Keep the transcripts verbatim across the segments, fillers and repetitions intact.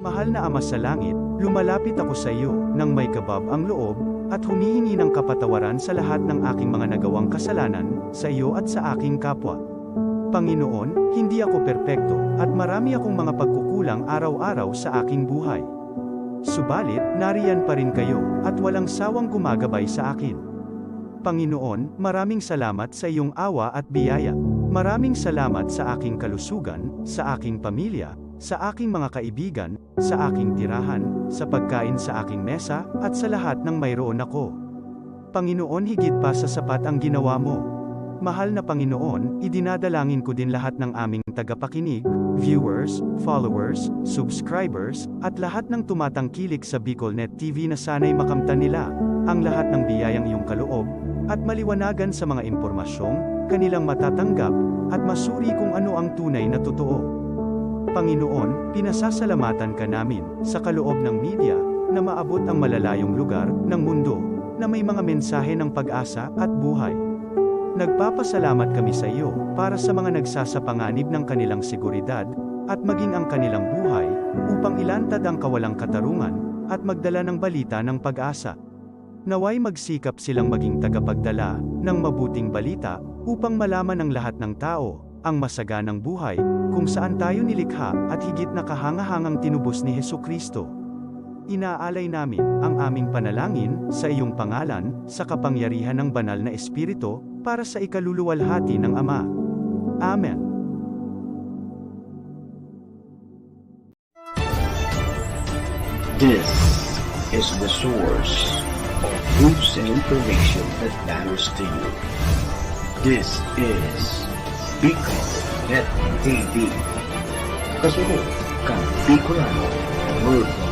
Mahal na Ama sa Langit, lumalapit ako sa iyo nang may kabab ang loob at humihingi ng kapatawaran sa lahat ng aking mga nagawang kasalanan sa iyo at sa aking kapwa. Panginoon, hindi ako perpekto at marami akong mga pagkukulang araw-araw sa aking buhay. Subalit, nariyan pa rin kayo at walang sawang gumagabay sa akin. Panginoon, maraming salamat sa iyong awa at biyaya. Maraming salamat sa aking kalusugan, sa aking pamilya, sa aking mga kaibigan, sa aking tirahan, sa pagkain sa aking mesa, at sa lahat ng mayroon ako. Panginoon, higit pa sa sapat ang ginawa mo. Mahal na Panginoon, idinadalangin ko din lahat ng aming tagapakinig, viewers, followers, subscribers, at lahat ng tumatangkilik sa BicolNet T V na sana'y makamtan nila ang lahat ng biyayang iyong kaloob at maliwanagan sa mga impormasyong kanilang matatanggap at masuri kung ano ang tunay na totoo. Panginoon, pinasasalamatan ka namin sa kaloob ng media na maabot ang malalayong lugar ng mundo na may mga mensahe ng pag-asa at buhay. Nagpapasalamat kami sa iyo para sa mga nagsasapanganib ng kanilang seguridad at maging ang kanilang buhay upang ilantad ang kawalang katarungan at magdala ng balita ng pag-asa. Naway magsikap silang maging tagapagdala ng mabuting balita upang malaman ng lahat ng tao ang masaganang buhay kung saan tayo nilikha at higit na kahangahangang tinubos ni Jesu-Cristo. Inaalay namin ang aming panalangin sa iyong pangalan sa kapangyarihan ng Banal na Espiritu para sa ikaluluwalhati ng Ama. Amen. This is the source of news and information that matters to you. This is Bicol Net T V. Kasunod kan Bicolano Worldwide.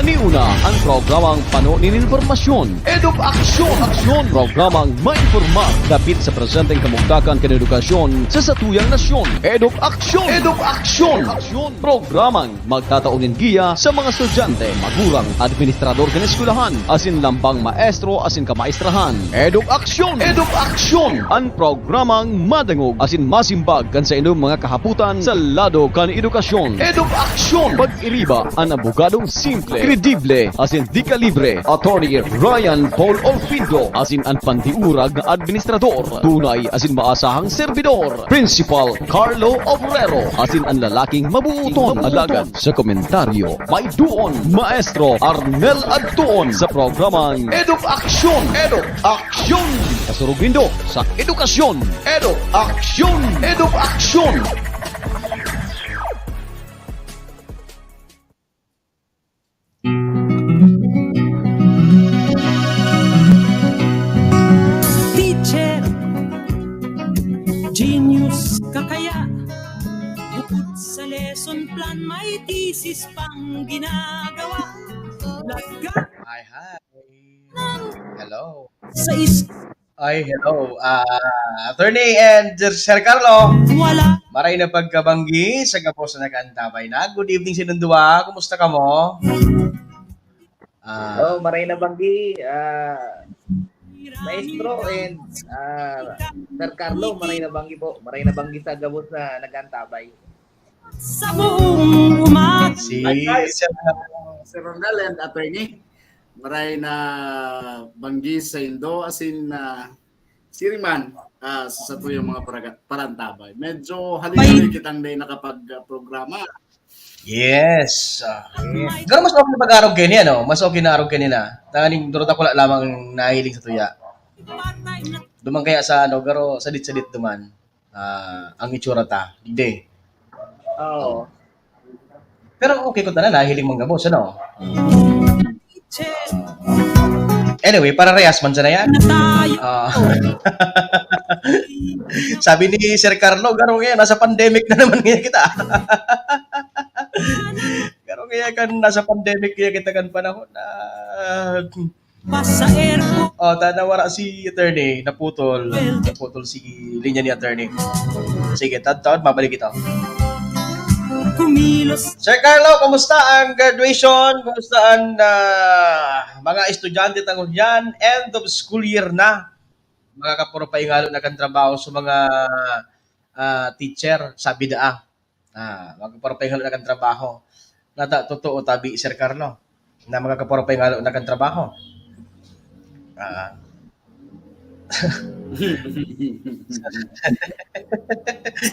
Ani una an programang pano nin impormasyon, Eduk Aksyon. Aksyon, programang mainformar dapit sa presenteng kamugtakan kan edukasyon sa satuyang nasyon. Eduk Aksyon. Eduk Aksyon. Aksyon, programang magtatao nin giya sa mga estudyante, magurang, administrador kan eskwelahan, asin lambang maestro asin kamaestrahan. Eduk Aksyon. Eduk Aksyon, an programang madangog asin masimbag kan saindong mga kahapotan sa lado kan edukasyon. Eduk Aksyon. Pag-iriba an abogadong simple, kredible, asin di kalibre, Attorney Ryan Paul Olfindo, asin an pandiurag na administrador, tunay asin maasahang serbidor, Principal Carlo Obrero, asin an lalaking mabuoton, alagad sa komentaryo, may duon, Maestro Arnel Agtuon, sa programang Eduk Aksyon. Eduk Aksyon. Kasurog nindo sa edukasyon. Eduk Aksyon. Eduk Aksyon. Teacher, genius ka kaya? Bukod sa lesson plan, may thesis pang ginagawa. Laga Hi, hi. Hello. sa is Ay, hello. Ah, Attorney and Sir Carlo. Wala. Maray na pagkabanggi sa gabos na nag-antabay na. Good evening sa inyong duwa. Kumusta kamo? Ah, Oh, maray na banggi, ah, Maestro and ah, Sir Carlo, maray na banggi po. Maray na banggi sa gabos na nag-antabay. Sa buong umaga. si Hi, hi, Sir Sir Ronald and Attorney. Maray na banggi sa indo, asin na siriman ah, sa satuyang mga paraga- parantabay. Medyo haloy-haloy kitang day nakapag-programa. Yes. Ah. Pero mas okay pag-arog kayo niya, no? Mas okay na arog kayo na. Tanganing durot ako lang lamang nahiling sa tuya. Duman kaya sa ano, pero sadit-sadit duman. Ah, ang itsura ta. Digdi. Oo. Pero okay ko tanan, nahiling mong gabos, ano? Anyway, para rehas man sana yan. Na tayo. Ah. Sabi ni Sir Carlo, garo ngayon, nasa pandemic na naman ngayon kita. Garo ngayon kan nasa pandemic ngayon kita kan panahon na Pasa airport. Oh, ta nawara si attorney, naputol. Naputol si linya ni attorney. Sige, taod-taod, mabalik ito. Sir Carlo, kumusta ang graduation? Kumusta ang, ah, mga estudyante ta ngunyan? End of school year na. Mga kapuro paingalo na kan trabaho sa mga, ah, teacher, sabi daa. Ah, mga kapuro paingalo na kan trabaho. Nata, totoo tabi, Sir Carlo, na mga kapuro paingalo na kan trabaho. Ah.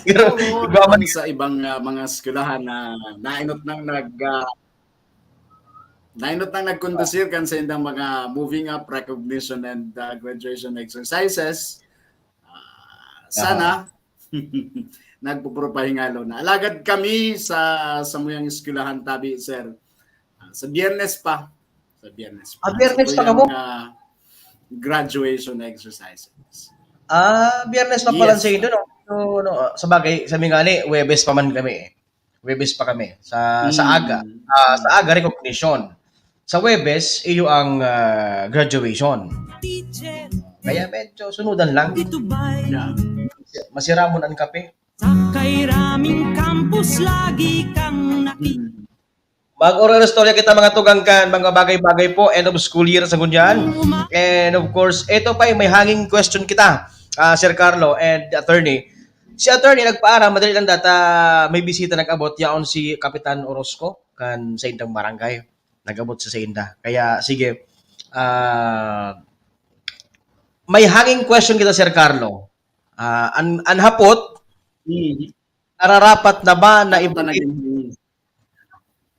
Pero, Oo, iba man sa ibang, ah, mga eskwelahan na nainot nang nag, ah, nainot nang nagkondusir kan sa indang mga moving up, recognition, and, ah, graduation exercises. Ah, sana, nagpupuro pahingalo na. Alagad kami sa, sa muyang eskwelahan tabi, sir. Ah, sa Biyernes pa. Sa Biyernes pa. Ah, Biyernes Sa pa kamo? tuyang, ah, graduation exercises. Ah, Biyernes pa pala Yes. sa indo, no? So, no, sa bagay, sa mi ngani, Huwebes pa man kami eh. Huwebes pa kami. Sa, sa Mm. aga. Ah, sa aga, recognition. Sa Huwebes, iyo ang, ah, graduation. Kaya medyo sunudan lang. Yeah. Masiramon ang kape. Sa kairaming campus lagi kang nakita. Mm. Mag-oral istorya kita, mga tugang, kan mga bagay-bagay po, end of school year sa ngunyan. And of course, ito pa, may hanging question kita, ah, Sir Carlo and attorney. Si attorney nagpaaram, madali lang data, may bisita nag-abot, yaon si Kapitan Orozco, kan sa indang barangay. Nag-abot sa, sa inda. Kaya, sige, ah, may hanging question kita, Sir Carlo. Ah, an, an hapot, Mm. nararapat na ba na Ano ba ibalik naging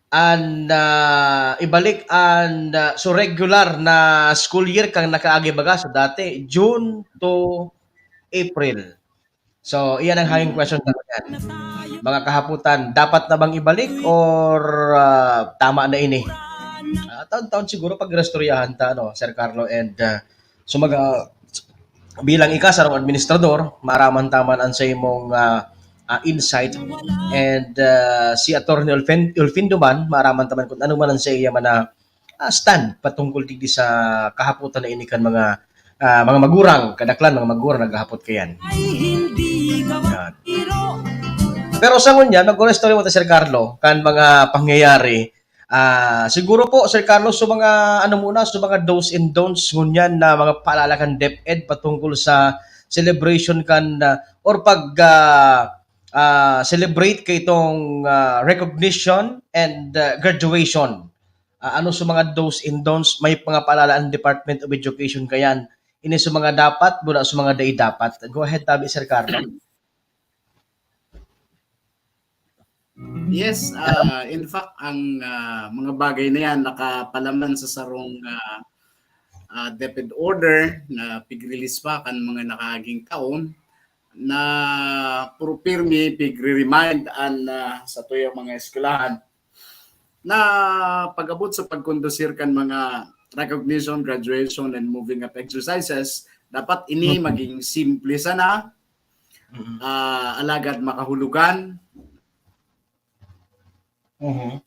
an, ah, ibalik an, ah, so regular na school year kan nakaagi baga sa dati, June to April. So, iyan ang hanging question naman yan. Mga kahaputan, dapat na bang ibalik or, ah, tama na ini? Ah, taon-taon siguro pag-restoryahan ta, ano, Sir Carlo, and, ah, so mag, ah, bilang ika sarong administrador, maaraman ta man an sa imong, ah, ah, insight, and, ah, si Attorney Ulfin-, Ulfindo man, maaraman ta man kung ano man ang sa iya man na, ah, stand patungkol digdi sa kahapotan na ini kan mga, ah, mga magurang, kadaklan mga magurang naghahapot kayan. Ay hindi gawa Yan. biro. Pero sa ngunyan, mag-oral istorya mo ta, Sir Carlo, kan mga pangyayari. Ah, siguro po, Sir Carlo, so mga, ano muna, so mga do's and don'ts ngunyan na mga paalala kan DepEd patungkol sa celebration kan, ah, or pag, ah, ah, celebrate kaitong, ah, recognition and, ah, graduation. Ah, ano so mga do's and don'ts? May mga paalala ang Department of Education kayan. Ini so mga dapat, muna so mga dai dapat. Go ahead, tabi, Sir Carlo. Yes, ah, in fact, ang, ah, mga bagay na yan nakapalaman sa sarong, ah, ah, DepEd order na pig-release pa kan mga nakaaging taon na puro pirmi pigre-remind an, ah, satuyang mga eskwelahan na pag-abot sa pagkondusir kan mga recognition, graduation, and moving up exercises, dapat ini Mhm. maging simple sana, Mhm. ah, alagad makahulugan. Mhm.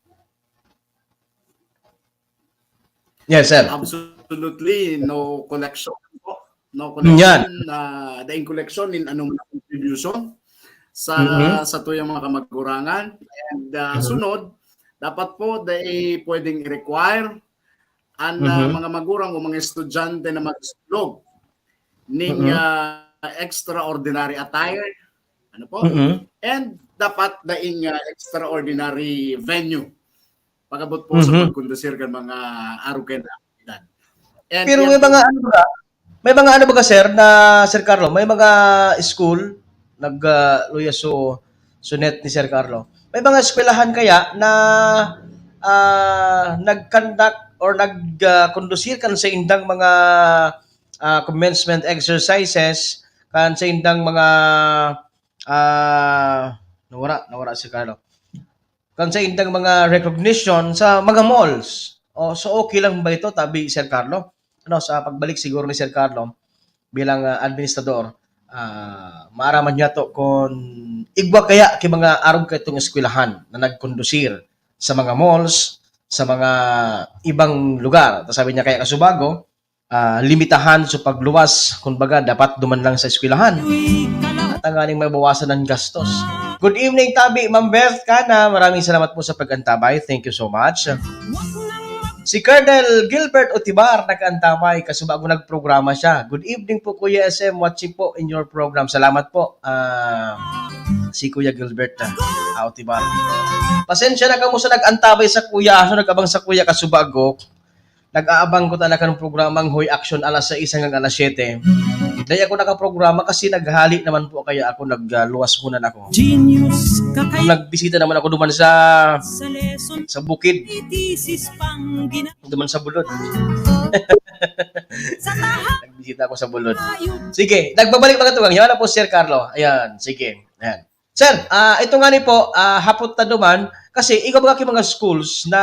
Yes, sir. Absolutely, no collection po. No Yan. collection, ah, daing collection in anong contribution sa, Mhm. satuyang mga kamagurangan. And, ah, Mhm. sunod, dapat po dai pwedeng i-require an, ah, Mhm. mga magurang o mga estudyante na magsulog ning, Mhm. ah, extraordinary attire. Ano po? Mhm. And dapat daing, ah, extraordinary venue pag-abot po sa Mhm. pagkondusir kan mga arog kan aktibidad. And Pero yan may po, mga ano ba? May mga ano ba, sir, na, Sir Carlo? May mga school, nag, ah, luya so, sunet ni Sir Carlo. May mga eskwelahan kaya na, ah, nag-conduct or nag, ah, kondusir kan sa indang mga, ah, commencement exercises, kan sa indang mga, ah, nawara, nawara si Carlo. Kan sa indang mga recognition sa mga malls. O, so okay lang ba ito, tabi, Sir Carlo? Ano, sa pagbalik siguro ni Sir Carlo bilang, ah, administrador, ah, maaraman niya to kung igwa kaya ki mga arog kaitong eskwelahan na nagkondusir sa mga malls, sa mga ibang lugar. Tas sabi niya, kaya kasubago, ah, limitahan sa pagluwas, kumbaga, dapat duman lang sa eskwelahan. Tanganing mabawasan ang gastos. Good evening, Tabi, Ma'am Beth Cana. Maraming salamat po sa pag-antabay. Thank you so much. Si Colonel Gilbert Otibar nag-antabay, kasubago nagprograma siya. Good evening po, Kuya S M. Watching po in your program. Salamat po, ah, si Kuya Gilbert, ah, Otibar. Pasensya na kamo sa nag-antabay sa Kuya, so nag-abang sa Kuya kasubago. Nag-aabang ko talaga ng programang Hoy Action alas sais hanggang alas siyete. Dai ako nakaprograma kasi naghali naman po kaya ako, nagluwas muna na ako. Genius ka kaya Nagbisita naman ako duman sa sa lesson sa bukid, itisis pang gina- duman sa bulod. Sa taha- Nagbisita ako sa bulod. Sige, nagbabalik mga tugang. Yan na po, Sir Carlo. Ayan, sige. Ayan. Sir, ah, ito nga ni po, ah, hapot ta duman, kasi igwa baga ki mga schools na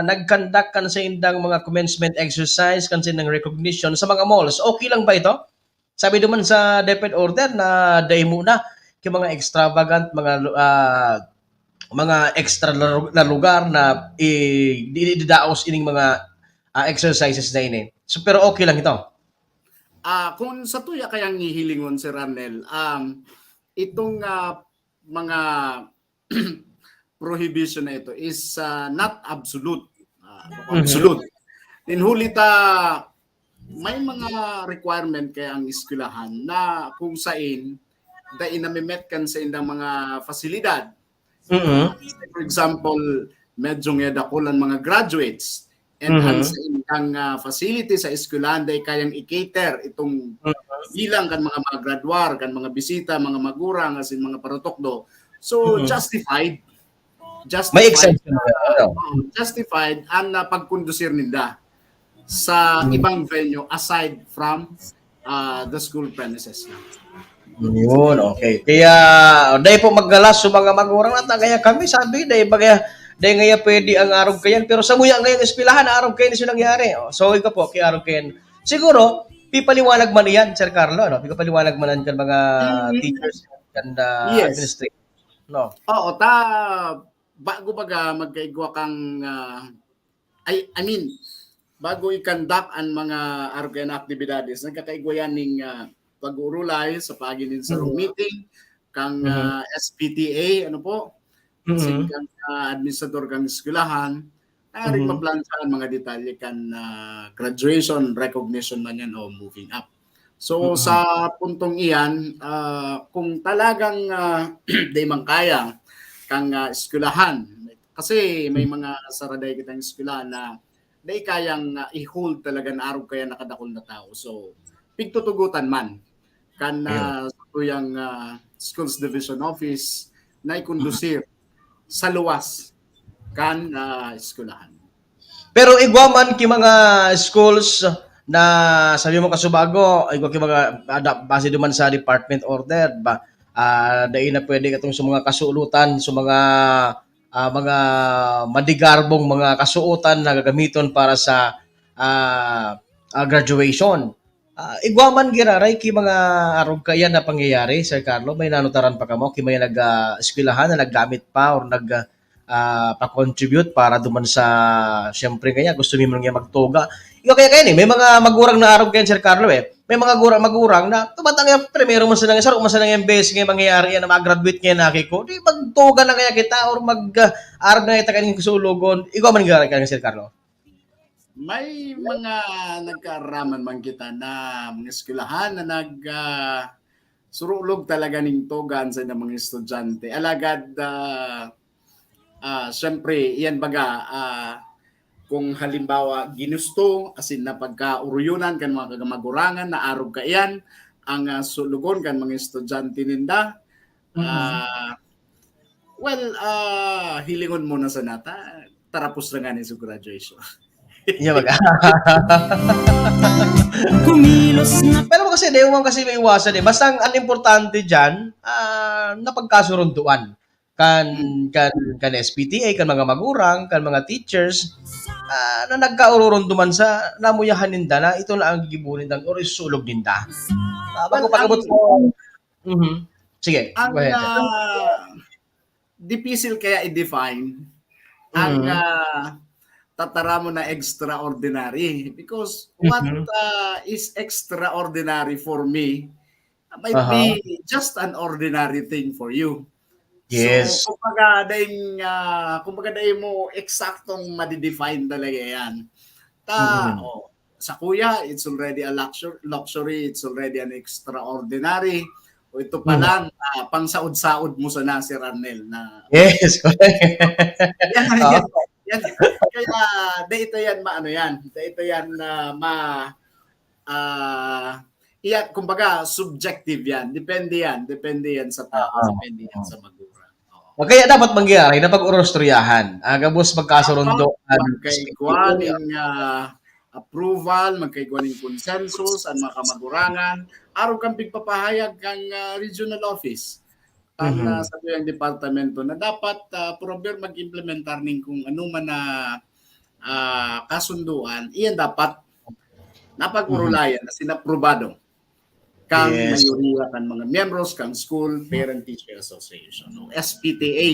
nag-conduct kan saindang mga commencement exercise, kan saindang recognition sa mga malls. Okay lang ba ito? Sabi duman sa DepEd order na dai muna ki mga extravagant, mga lu-, ah, mga extra na lu-, na lugar na i-, di-, di-, didaos ining mga, ah, exercises na ini. So, pero okay lang ito? Ah, kung sa tuya kayang hihilingon, Sir Arnel, um, itong, ah, mga prohibition na ito is, ah, not absolute. Ah, Mhm. absolute. Nin huli ta, may mga requirement kaya ang eskwelahan na kung sain, dai nami-met kan saindang mga fasilidad. Mhm. For example, medyo nga dakul an mga graduates. And Mhm. an saindang, ah, facility sa eskwelahan, dai kayang i-cater itong Mhm. bilang kan mga magradwar, kan mga bisita, mga magurang, asin mga paratukdo. So, Mhm. justified. Justified May exemption na, na, ano? oo, justified an, ah, pagkondusir ninda sa Mhm. ibang venue aside from, ah, the school premises lang. Yun, okay. Kaya, dai po maggalas sa mga magurang at kaya kami, sabi, dai ba kaya, dai ngaya pwede ang arog kayan, pero sa muya ngayang eskwelahan, arog kayan siya nangyari. Oh, so, ikaw po, kay arog kayan. Siguro, pipaliwanag man iyan, Sir Carlo, ano? Pipaliwanag man iyan kan mga Mhm. teachers, kan, ah, Yes. administrator, no? Oo, ta-, bago baga magkaigwa kang, ah, I, I mean, bago i-conduct an mga arog kayan na aktibidades, nagkakaigwa yan ning, ah, pag-uurulay sa paagi nin sarong Mhm. meeting kang, Mhm. ah, S P T A, ano po? Mhm. Asin kang, ah, administrador kang eskwelahan, tanganing Mhm. maplansya an mga detalye kan, ah, graduation, recognition man yan o moving up. So, Mhm. sa puntong iyan, ah, kung talagang, ah, di man kaya kang, ah, eskwelahan, kasi may Mhm. mga saraday kitang eskwelahan na dai kayang, ah, i-hold talaga na arog kayan na kadakul na tao. So, pigtutugotan man kan, Ayun. ah, satuyang, ah, Schools Division Office na ikondusir Mhm. sa luwas kan, ah, eskwelahan. Pero igwa man ki mga schools na sabi mo kasubago, igwa ki mga, ah, da-, base duman sa department order ba, ah, dai na pwede katong sa mga kasulotan, sa mga, ah, mga madigarbong mga kasuotan na gagamiton para sa, ah, ah, graduation. Ah, igwa man giraray ki mga arog kaiyan na pangyayari, Sir Carlo, may nanutaran pa kamo ki may nag, ah, eskwelahan na naggamit pa or nag, ah, ah, pa-contribute para duman sa, siyempre, kaya gusto mi man nga magtuga. Ikaw kaya, kaya ni, may mga magurang na arog kaiyan, Sir Carlo, eh. May mga gura-, magurang na tumatang yung primero man sa nang, saro man sa nang beses nga mangyayari yan na mag-graduate ngayon, naki ko. Di magtuga na kaya kita or mag, ah, arog na kita kaining kasulogon. Igwa man giraray kaya, Sir Carlo? May mga nagkaaraman man kita na mga eskwelahan na nag, ah, surulog talaga ning tuga an saindang mga estudyante. Alagad, ah, ah, siyempre, iyan baga, ah, kung halimbawa, ginusto, asin na pagkaoroyonan kan mga kagamagurangan na arog kaiyan ang, ah, sulogon kan mga estudyante ninda, Mm. ah, well, ah, hilingon mo na sana ta, tarapos na ngani sa graduation. Iya, baga. Kumilos na. Pero kasi, di mo man kasi maiwasan eh. Basta ang, ang importante dyan, ah, napagkasurunduan kan, Mm. kan, kan S P T A, kan mga magurang, kan mga teachers, ah, na nagkaururunduman sa namuyahan ninda na ito na ang gigibo nindang or isulog ninda. Ah, bago Well, pag-abot ang sa Mhm. Sige, Ang, go ahead. ah, dipisil kaya i-define ang, Mm. ah, tataramon na extraordinary. Because what, Mhm. ah, is extraordinary for me might Aha. be just an ordinary thing for you. Yes. So, kumbaga, dahil, ah, kumbaga, dahil mo eksaktong madidefine talaga yan. Ta, Mm. oh, sa kuya, it's already a luxury, luxury, it's already an extraordinary. O ito pa Mm. lang, ah, pangsaod-saod mo sana, Sir Arnel, na Yes. Yan, Oo. yan, yan. Kaya, dahil ito yan, maano yan. Dahil ito yan, ah, ma-, ah, iya, kumbaga, subjective yan. Depende yan. Depende yan sa tao. Oo. Depende yan Oo. sa magurang. Oo. O kaya dapat mangyari na pag-orostoryahan. Ah, gabos magkasurundo Dapat an magkaigwa ning, ah, approval, magkaigwa ning consensus, ang mga kamagurangan, arog kan pigpapahayag kan, ah, regional office. Kan, Mhm. ah, sa tuyang departamento na dapat, ah, proper mag-implementar ning kung ano man na, ah, kasunduan, iyan dapat napag-urulayan, Mhm. as in, aprobado kan Yes. mayoriya kan mga miyembros kan School Parent Teacher Association o S P T A.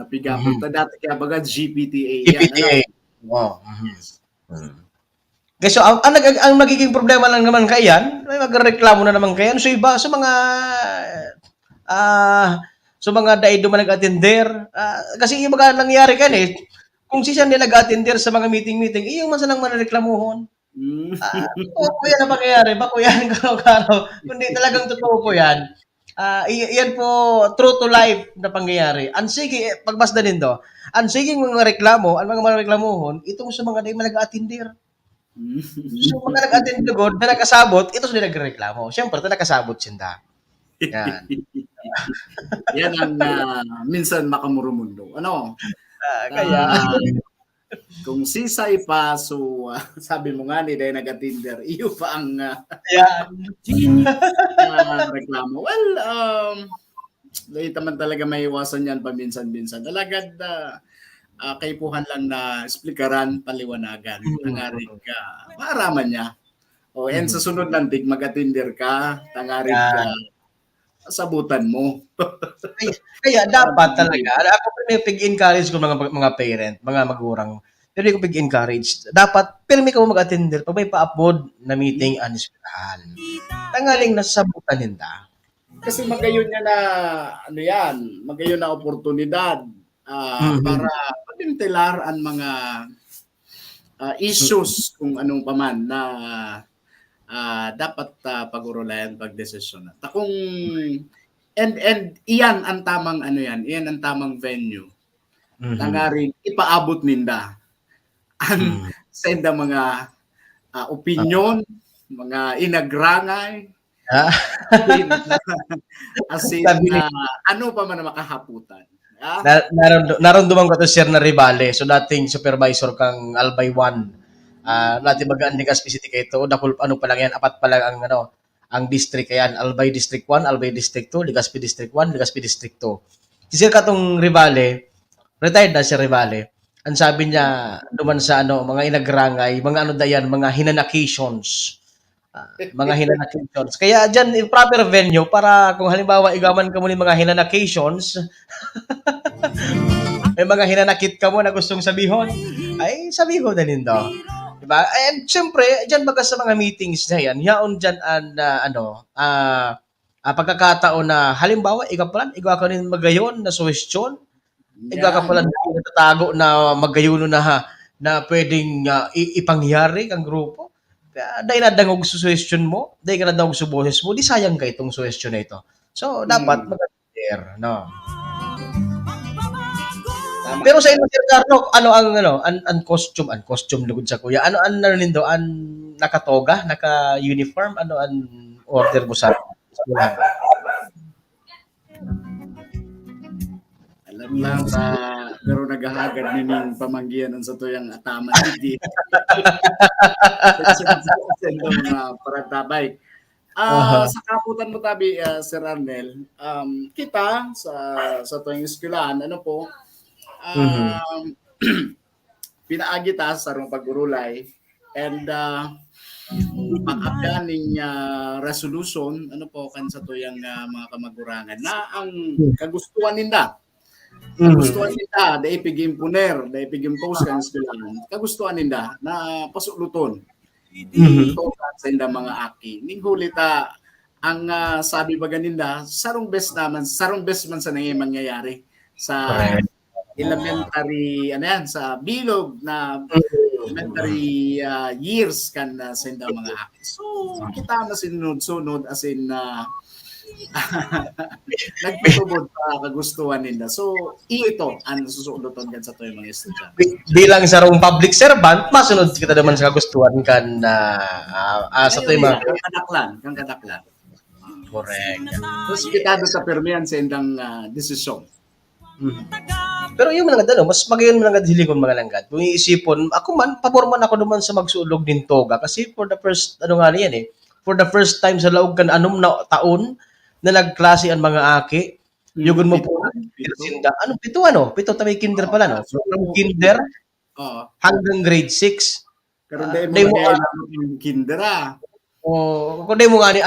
Napigabot Mhm. na dati, kaya baga G P T A yan, ano? G P T A. Wow. Mhm. Yes. Hmm. Okay, so ang, ang, nag-, ang magiging problema lang naman kaiyan, may magreklamo na naman kaiyan. So iba, sa mga, ah, sa mga dai duman nag-atender, ah, kasi yung mga nangyari kan eh, kung siya nila nag-atender sa mga meeting-meeting, iyo man sanang marereklamuhon. Mm. Ah, totoo po yan ang pangyayari, bako yan, karo-karo. Kundi talagang totoo po yan. Ah, i-, iyan po, true to life na pangyayari. Ang sige, eh, pagbasda nindo, ang sige mga reklamo, ang mga mareklamuhon, itong sa mga dai man nag-atender. Mm. So, mga nag-attend lugod na nakasabot, ito sila nagreklamo. Siyempre, ito nakasabot sinda. Yan. Yan ang, ah, minsan makamurumundo. Ano? Ah, kaya Ah, kung sisay pa, so, ah, sabi mo nga ni, dahil nag-attender, iyo pa ang, ah, Yan. ah, reklamo. Well, um, dahil naman talaga maiwasan yan paminsan-minsan. Alagad, ah, ah, kaipuhan lang na esplikaran, paliwanagan. Mm. Tangarig, ah, maaraman niya. O, and Mm. sa sunod lang, Tig, mag-attender ka, tangarig, Yan. ah, sabutan mo. Kaya, kaya dapat talaga, ako po may pig-encourage ko mga, mga parent, mga magurang, pero ko pig-encourage, dapat pirmi kamo mag-attender pag may paapod na meeting an eskwelahan. Tanganing nasabutan ninda. Kasi magayon niya na, ano yan, magayon na oportunidad, ah, Mhm. para pabintilar ang mga, ah, issues kung anong paman na, ah, dapat, ah, pag-urulayan, pagdesisyonan. Ta kung, and, and iyan ang tamang, ano yan, iyan ang tamang venue. Mhm. Tangaring ipaabot ninda ang Hmm. senda mga, ah, opinyon, mga inagrangay, Ah. as in, Sabi ni ah, ano pa man ang makahaputan. Ah? Na-, narundo-, narunduman ko to, sir, na Rivale. So, dating supervisor kang Albay One. Ah, dati baga ang Legazpi City kaito, dakul, ano pa lang yan, apat pa lang ang, ano, ang district. Ayan, Albay District One, Albay District Two, Legazpi District One, Legazpi District Two. Si Sir Katong Rivale, retired na si Rivale. Ang sabi niya, duman sa ano, mga inagrangay, mga ano da yan, mga hinanakitions. Ah, mga hinanakitions. Kaya dyan, yung proper venue para kung halimbawa, igaman ka mo ni mga hinanakitions, may mga hinanakit ka mo na gustong sabihon, ay, sabihon na nindo. Diba? And syempre, dyan baga sa mga meetings na yan, yaon dyan an, ah, ano, ah, ah, pagkakataon na, halimbawa, ikaw pala, ikaw ka rin magayon na suwestyon, ikaw ka Yan. pala natatago na magayon na, ha, na pwedeng, ah, i-, ipangyari kang grupo. Kaya dahil nadangog sa suwestyon mo, dahil ka nadangog sa boses mo, di sayang ka itong suwestyon na ito. So, dapat Hmm. mag-attender, no? Tama. Pero sa inyo, Sir Carlo, ano ang, ano, an, an costume, an costume lugod sa kuya? Ano an, ano nindo, an nakatoga, naka-uniform? Ano an order mo sa, sa mga? Alam lang sa, pero naghahagad nining pamanggihan ang satuyang ataman, hindi. Sendo mga paratabay. Ah, Aha. Sa kaputan mo tabi, ah, Sir Arnel, um, kita sa, sa tuwing eskwelahan, ano po, Mhm. um, pinaagi ta sa sarong pag-urulay and, ah, pag-abyan ning, ah, resolution, ano po, kan sa tuyang, ah, mga kamagurangan na ang Hmm. kagustuhan ninda. Mhm. Kagustuhan ninda, dai pig-imponer, dai pig-impose kan eskwelahan. Kagustuhan ninda na pasuluton. Mhm. Ito sa inda mga aki. Ning huli ta, ang, ah, sabi baga ninda, sarong bes naman, sarong bes man sa nangyayon mangyayari. sa elementary, ano yan, sa bilog na elementary, ah, years kan, ah, sa indang mga aki. So, kita na sinunod-sunod, as in, ah, nagtutubod pa kagustuhan ninda. So, iyo ito ang susuloton kan sa tuyang mga estudyante. Bi-, bilang sarong public servant, masunod kita naman sa kagustuhan kan, ah, ah, ah, sa Ayun tuyang mga yan, kan kadaklan, kan kadaklan. Correct. Tapos kita do sa permian sa indang, ah, desisyon. Mhm. Pero yung mga ano, mas magayon mga hilingon mga langgad. Kung iisipon, ako man, pabor man ako naman sa magsulog nin toga. Kasi for the first, ano nga niyan eh, for the first time sa laog kan anom na taon na nagklase ang mga aki, Mm, yugon mo pito, po, pito. Sinda, ano, pito, ano? Pito, tabi kinder pala, no? So, from kinder Oo. Hanggang grade six. Pero Ah, dai mo dai mo kaya a- alam yung kinder, ah. Oh, kung dai mo nga ni-,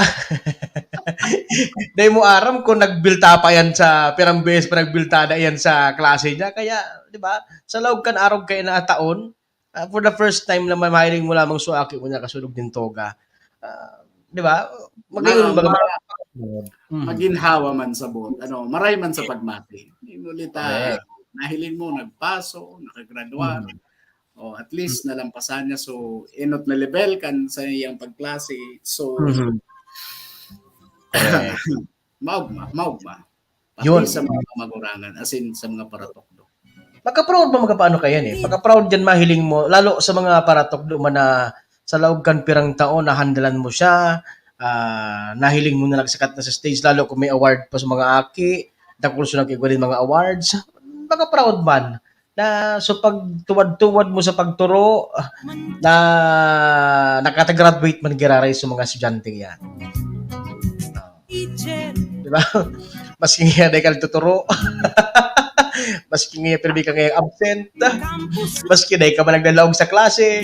dai mo aram kung nagbilta pa yan sa, pirang beses pa nagbilta na yan sa klase niya. Kaya, di ba, sa laog kan arog kayo na taon, ah, for the first time naman, mahiling mo lamang sa aki mo na kasulog din toga. Ah, di ba? Magayon Ma-, baga ma-, Mm. maginhawa man sa buot, ano, maray man sa pagmati. Inulita, Correct. Nahiling mo, nagpaso, nakagradwa. Mm. O at least, nalampasan niya. So, enot na level kan sa iyang pagklase. So, Mhm. Correct. Maugma, maugma. Pati Yun. Sa mga magurangan, as in, sa mga paratukdo. Maka-proud mo, makapaano ka yan eh. Maka-proud yan, mahiling mo, lalo sa mga paratukdo man na sa laog kan pirang taon, nahandalan mo siya, ah, nahiling mo na nagsakat na sa stage, lalo kung may award pa sa mga aki, dakul sa nag-igwa din mga awards, maka-proud man. Na, so, pag tuwad-tuwad mo sa pagturo, na nakatagraduate man giraray sa mga estudyante yan. Di ba? Maski nga dai ka nagtuturo. Maski nga pirmi ka nga absent. Maski dai ka man naglalaog sa klase.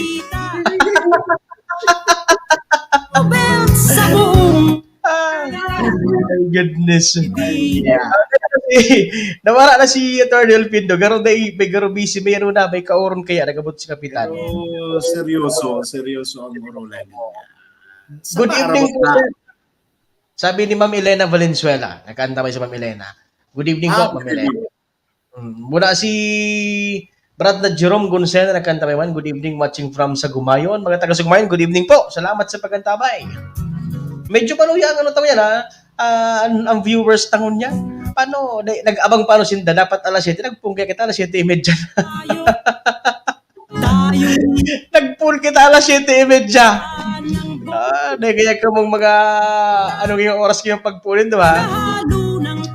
Ah, my goodness. Yeah. Nawara na si Attorney Olpindo. Garo dai, may garo busy, may ano na, may kaoron kaya nagabot si Kapitan. Pero seryoso, seryoso ang urulan. Sa Good evening paarabot po, na. Sir. Sabi ni Ma'am Elena Valenzuela, nagkanta ba si Ma'am Elena? Good evening po, Ah, Ma'am good Elena. Evening. Mm, mula si Brad na Jerome Gonzalo, nagkanta ba man? Good evening, watching from Sagumayon. Mga taga Sagumayon, good evening po. Salamat sa pagkantabay. Medyo maluya ang ano tao yan, ha? Ah, ang, ang viewers tangon niya. Paano, na-, nag-abang paano sinda? Dapat alas siyete, nagpungkay kita, alas siyete y media na. Tayo. Nagpoon kita alas siyete y media. Ah, dahil kaya ka mong mga, ano yung oras ko yung pagpunin, di ba?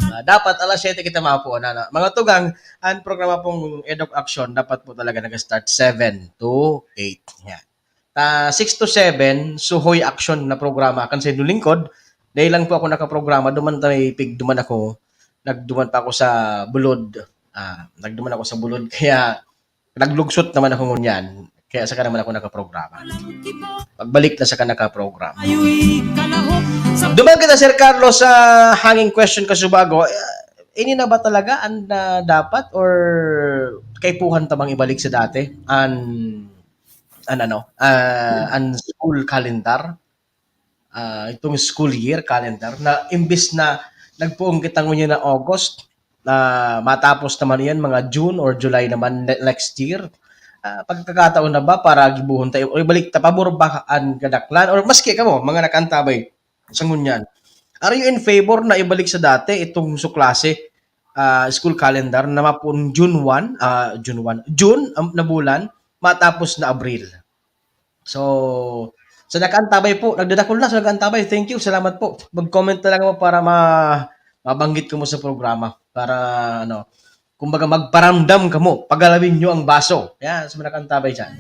Ah, dapat alas siyete kita mapuon, ano? Mga tugang, ang programa pong Eduk Aksyon, dapat po talaga nag-start seven to eight. Yan. Ta, six to seven, suhoy aksyon na programa kan sa inyong lingkod. Dahil lang po ako nakaprograma, duman tayo, pig, duman ako, nagduman pa ako sa Bulod. Ah, nagduman ako sa Bulod, kaya naglugsot naman ako ngunyan. Kaya saka naman ako nakaprograma. Pagbalik na saka nakaprograma. Duman kita, Sir Carlos, sa hanging question ka subago. Eh, ini na ba talaga ang, ah, dapat or kaipuhan ta bang ibalik sa dati? An, an ano, ah, an school calendar? Ah, itong school year calendar na imbis na nagpoon kita ngunyan na August, na matapos naman yan, mga June or July naman ne-, next year. Ah, pagkakataon na ba para gibohon tayo o ibalik ta pabor ba an kadaklan? Or maski kamo, mga nakaantabay sa ngunyan, are you in favor na ibalik sa dati itong suklase, ah, school calendar na mapon June one, ah, June one, June, um, na bulan, matapos na Abril? So, sa nakaantabay po, nagdadakul na sa nakaantabay. Thank you, salamat po. Mag-comment na lang mo para ma-, mabanggit ko mo sa programa. Para, ano, kumbaga, magparamdam kamo, pagalawin nyo ang baso. Yan, sa mga nakaantabay dyan.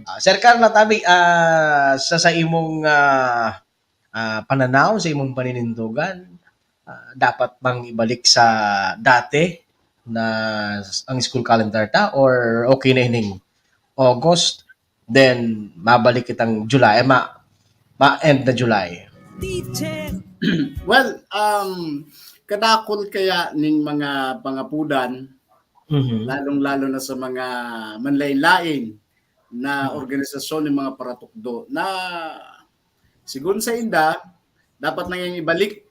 Ah, Sir Carl, natabi, ah, sa, sa imong, ah, ah, pananaw, sa imong paninindogan, ah, dapat bang ibalik sa dati na ang school calendar ta, or okay na ining August, then mabalik kitang July, eh, ma-, ma-end na July? Well, um, kadakul kaya ning mga pangapudan, Mhm. lalong-lalo na sa mga manlain-lain na Mhm. organisasyon ng mga paratukdo na, sigun sa inda, dapat na yang ibalik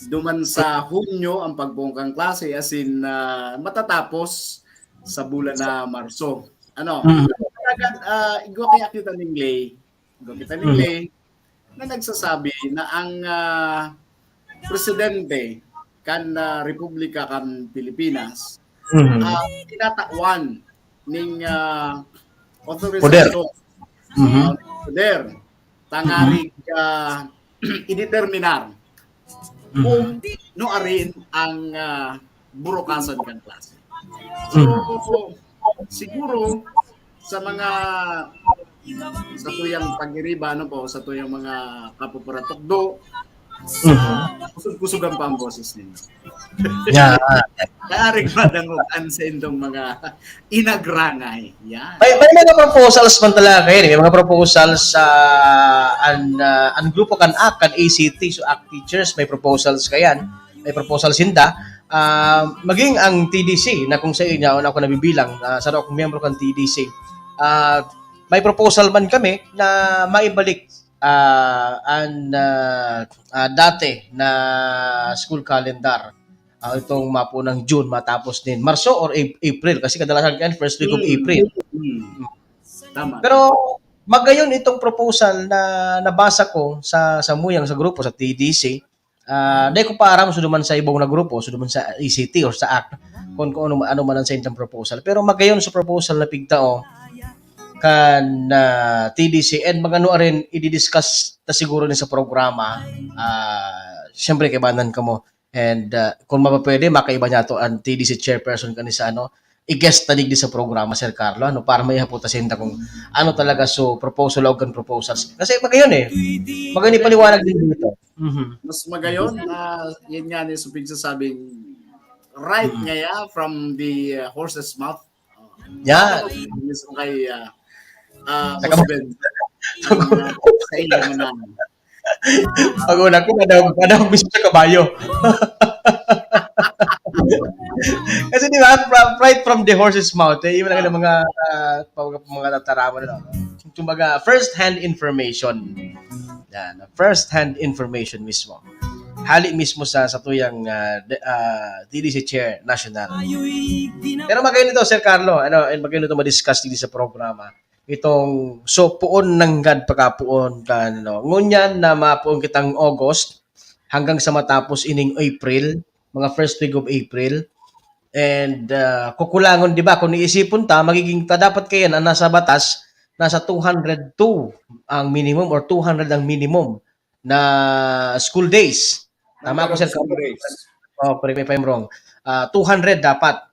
duman sa Hunyo ang pagpoon kan klase, as in, ah, matatapos sa bulan na Marso. Ano? Mm. Talaga, ah, igwa kaya kita ning lay, igwa kita ning Mm. lay na nagsasabi na ang, ah, presidente kan, ah, Republika kan Pilipinas, Mhm. ah, tinatawan ning, ah, Poder. authorization, Mhm. ah, poder, tangarig, ah, ideterminar Mhm. kung nuarin ang, ah, burukasan kan klase. So, Mhm. siguro, sa mga, sa tuyang pagiriba, ano po, sa tuyang mga kapupuratukdo, Mhm. kusog-kusogan pa ang boses ninyo. Yeah. Naaring madangog an saindong mga inagrangay. Yan. May, may mga proposals man talaga kayo. May mga proposals sa an, ah, an grupo kan act, kan A C T, so act teachers, may proposals kayan. May proposal sinda. Ah, maging ang T D C, na kung sa inyo, ako nabibilang, ah, sa akong miyembro kan T D C, ah, may proposal man kami na maibalik, ah, an, ah, ah, dati na school calendar. Ah, itong mapunang June, matapos din Marso or Ap-, April. Kasi kadalasan kan first week of Hmm. April. Hmm. Tama. Pero magayon itong proposal na nabasa ko sa, sa muyang sa grupo, sa T D C, ah, dai ko pa aram, so duman sa ibong na grupo, so duman sa A C T or sa act, kung, kung ano, ano man ang sa inyong proposal. Pero magayon sa proposal na pigtao kan, ah, T D C and magano rin, i-discuss ta siguro ni sa programa. Ah, siyempre, kaibanan kamo. And, ah, kung mapapwede, makaiba niya to ang T D C chairperson kani sa ano, i-guest ta digdi sa programa, Sir Carlo, ano, para maihapot ta sinda kung ano talaga so proposal o kan proposals. Kasi magayon eh. Magayon ipaliwanag din dito. Mhm. Mas magayon na yun nga ni sa pigsasabing right Mhm. ngaya from the, uh, horse's mouth. Yan. Mismo kay, uh, uh, Saka- Boss Ben. Sa inyo na. Pag una ko, padahog, padahog mismo sa kabayo. Kasi di ba, from, right from the horse's mouth, eh, yung mga, mga, ah, mga, mga tataramon, ano? Kumbaga, first-hand information. Yan, first-hand information mismo. Hali mismo sa, sa tuyang, ah, de-, ah, T D C Chair National. Pero magayon ito, Sir Carlo, ano, and magayon ito ma-discuss dito sa programa. Itong, so, poon nanggad pagkapoon kan, ano. Ngunyan na mapoon kitang August, hanggang sa matapos ining April, mga first week of April. And, ah, kukulangon, di ba, kung iisipon ta, magiging ta dapat kaya na nasa batas, nasa two hundred two ang minimum or two hundred ang minimum na school days. Tama ako, Sir? School days. Oh, correct me if I'm wrong. Ah, two hundred dapat.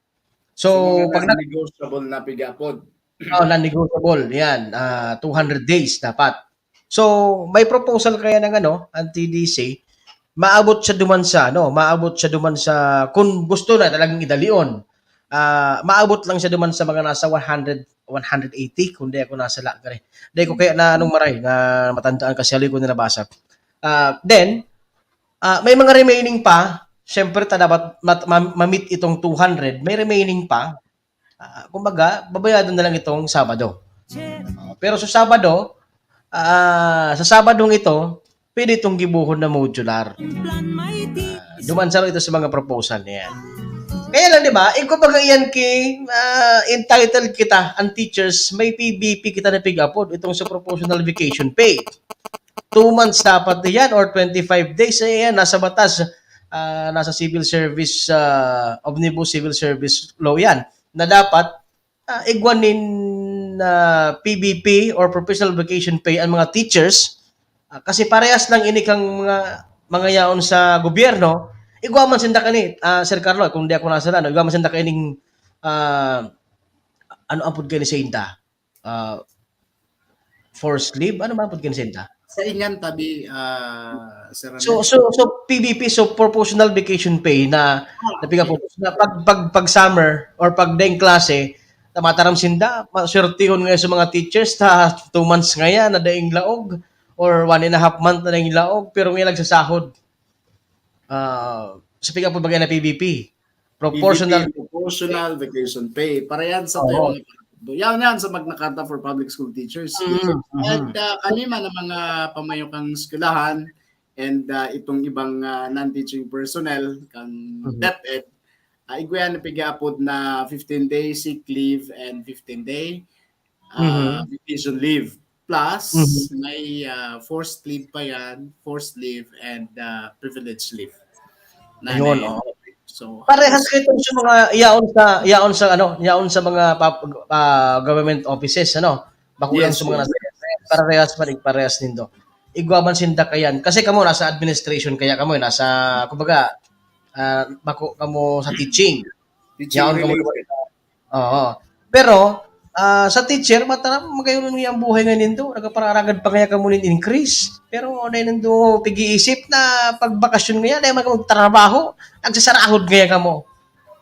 So, So, mga pag na- negotiable na pigapod. Oh, non-negotiable. Yan. Ah, two hundred days dapat. So, may proposal kaya ng ano, ang T D C, maabot siya duman sa, ano, maabot siya duman sa, kung gusto na talagang idalion, ah, maabot lang siya duman sa mga nasa one hundred, one hundred eighty, kung di ako nasala, gani. Di ko kaya na anong maray, na matandaan kasi haloy ko na nabasa. Ah, then, ah, may mga remaining pa, syempre, ta dapat mat-, ma-, ma-meet itong two hundred, may remaining pa. Ah, kumbaga, babayadan na lang itong Sabado. Ah, pero sa Sabado, ah, sa Sabadong ito, pwede itong gibohon na modular. Ah, duman sa ito sa mga proposal niya. Kaya lang, di ba? Eh, kumbaga, iyan ki, ah, entitled kita, ang teachers, may P B P kita na pig-apod, itong sa proportional vacation pay. Two months dapat yan or twenty-five days, eh, yan, nasa batas, ah, nasa civil service, ah, omnibus civil service law yan, na dapat, ah, igwa nin, ah, P B P or professional vacation pay ang mga teachers, ah, kasi parehas lang ini kang mga, mga yaon sa gobyerno, igwa man sinda kani, ah, Sir Carlo, kung di ako nasala, no, igwa man sinda kaning, ah, ano ang pud kani sa inda? Ah, forced leave? Ano man pud kani sa inda? Sa inyan tabi, ah, Sir So, Rene. so, so P B P, so proportional vacation pay na, na piga po, na pag, pag, pag summer or pag daing klase, tamataram sinda, maswertihon ngayon sa mga teachers, ta two months ngayon na daing laog or one and a half month na daing laog, pero ngayon nagsasahod. Ah, sa piga po bagay na P B P. Proportional. P B P, proportional vacation pay. Para yan sa Oo. Yan yan sa Magna Carta for Public School Teachers. Mhm, mhm. At, ah, kami man ang mga pamayokang eskwelahan, and ah, itong ibang ah, non-teaching personnel kan Mhm. DepEd, ah, igwa yan ang pag-aapod na fifteen day sick leave and fifteen day ah, Mhm. vacation leave. Plus, Mhm. may ah, forced leave pa yan, forced leave and ah, privilege leave. Na Ayun, na- oo. So, Parehas kayo sa mga yaon sa yaon sa ano, yaon sa mga pa, ah, government offices, ano. Bako lang Yes, sa mga yes. nasa parehas pa rin, parehas nindo. Igwa man sinda kayan. Kasi kamo nasa administration kaya kamo, eh, nasa, kumbaga, ah, bako kamo sa teaching. Teaching Yaon kamo. related. Oo. Pero ah, sa teacher, mataram, magayon niya ang buhay nga nindo. Nagkapararagad pa kaya kamo nin increase. Pero dahil nindo pag-iisip na pagbakasyon ngayon, dahil magtrabaho, nagsasarahod kaya kamo.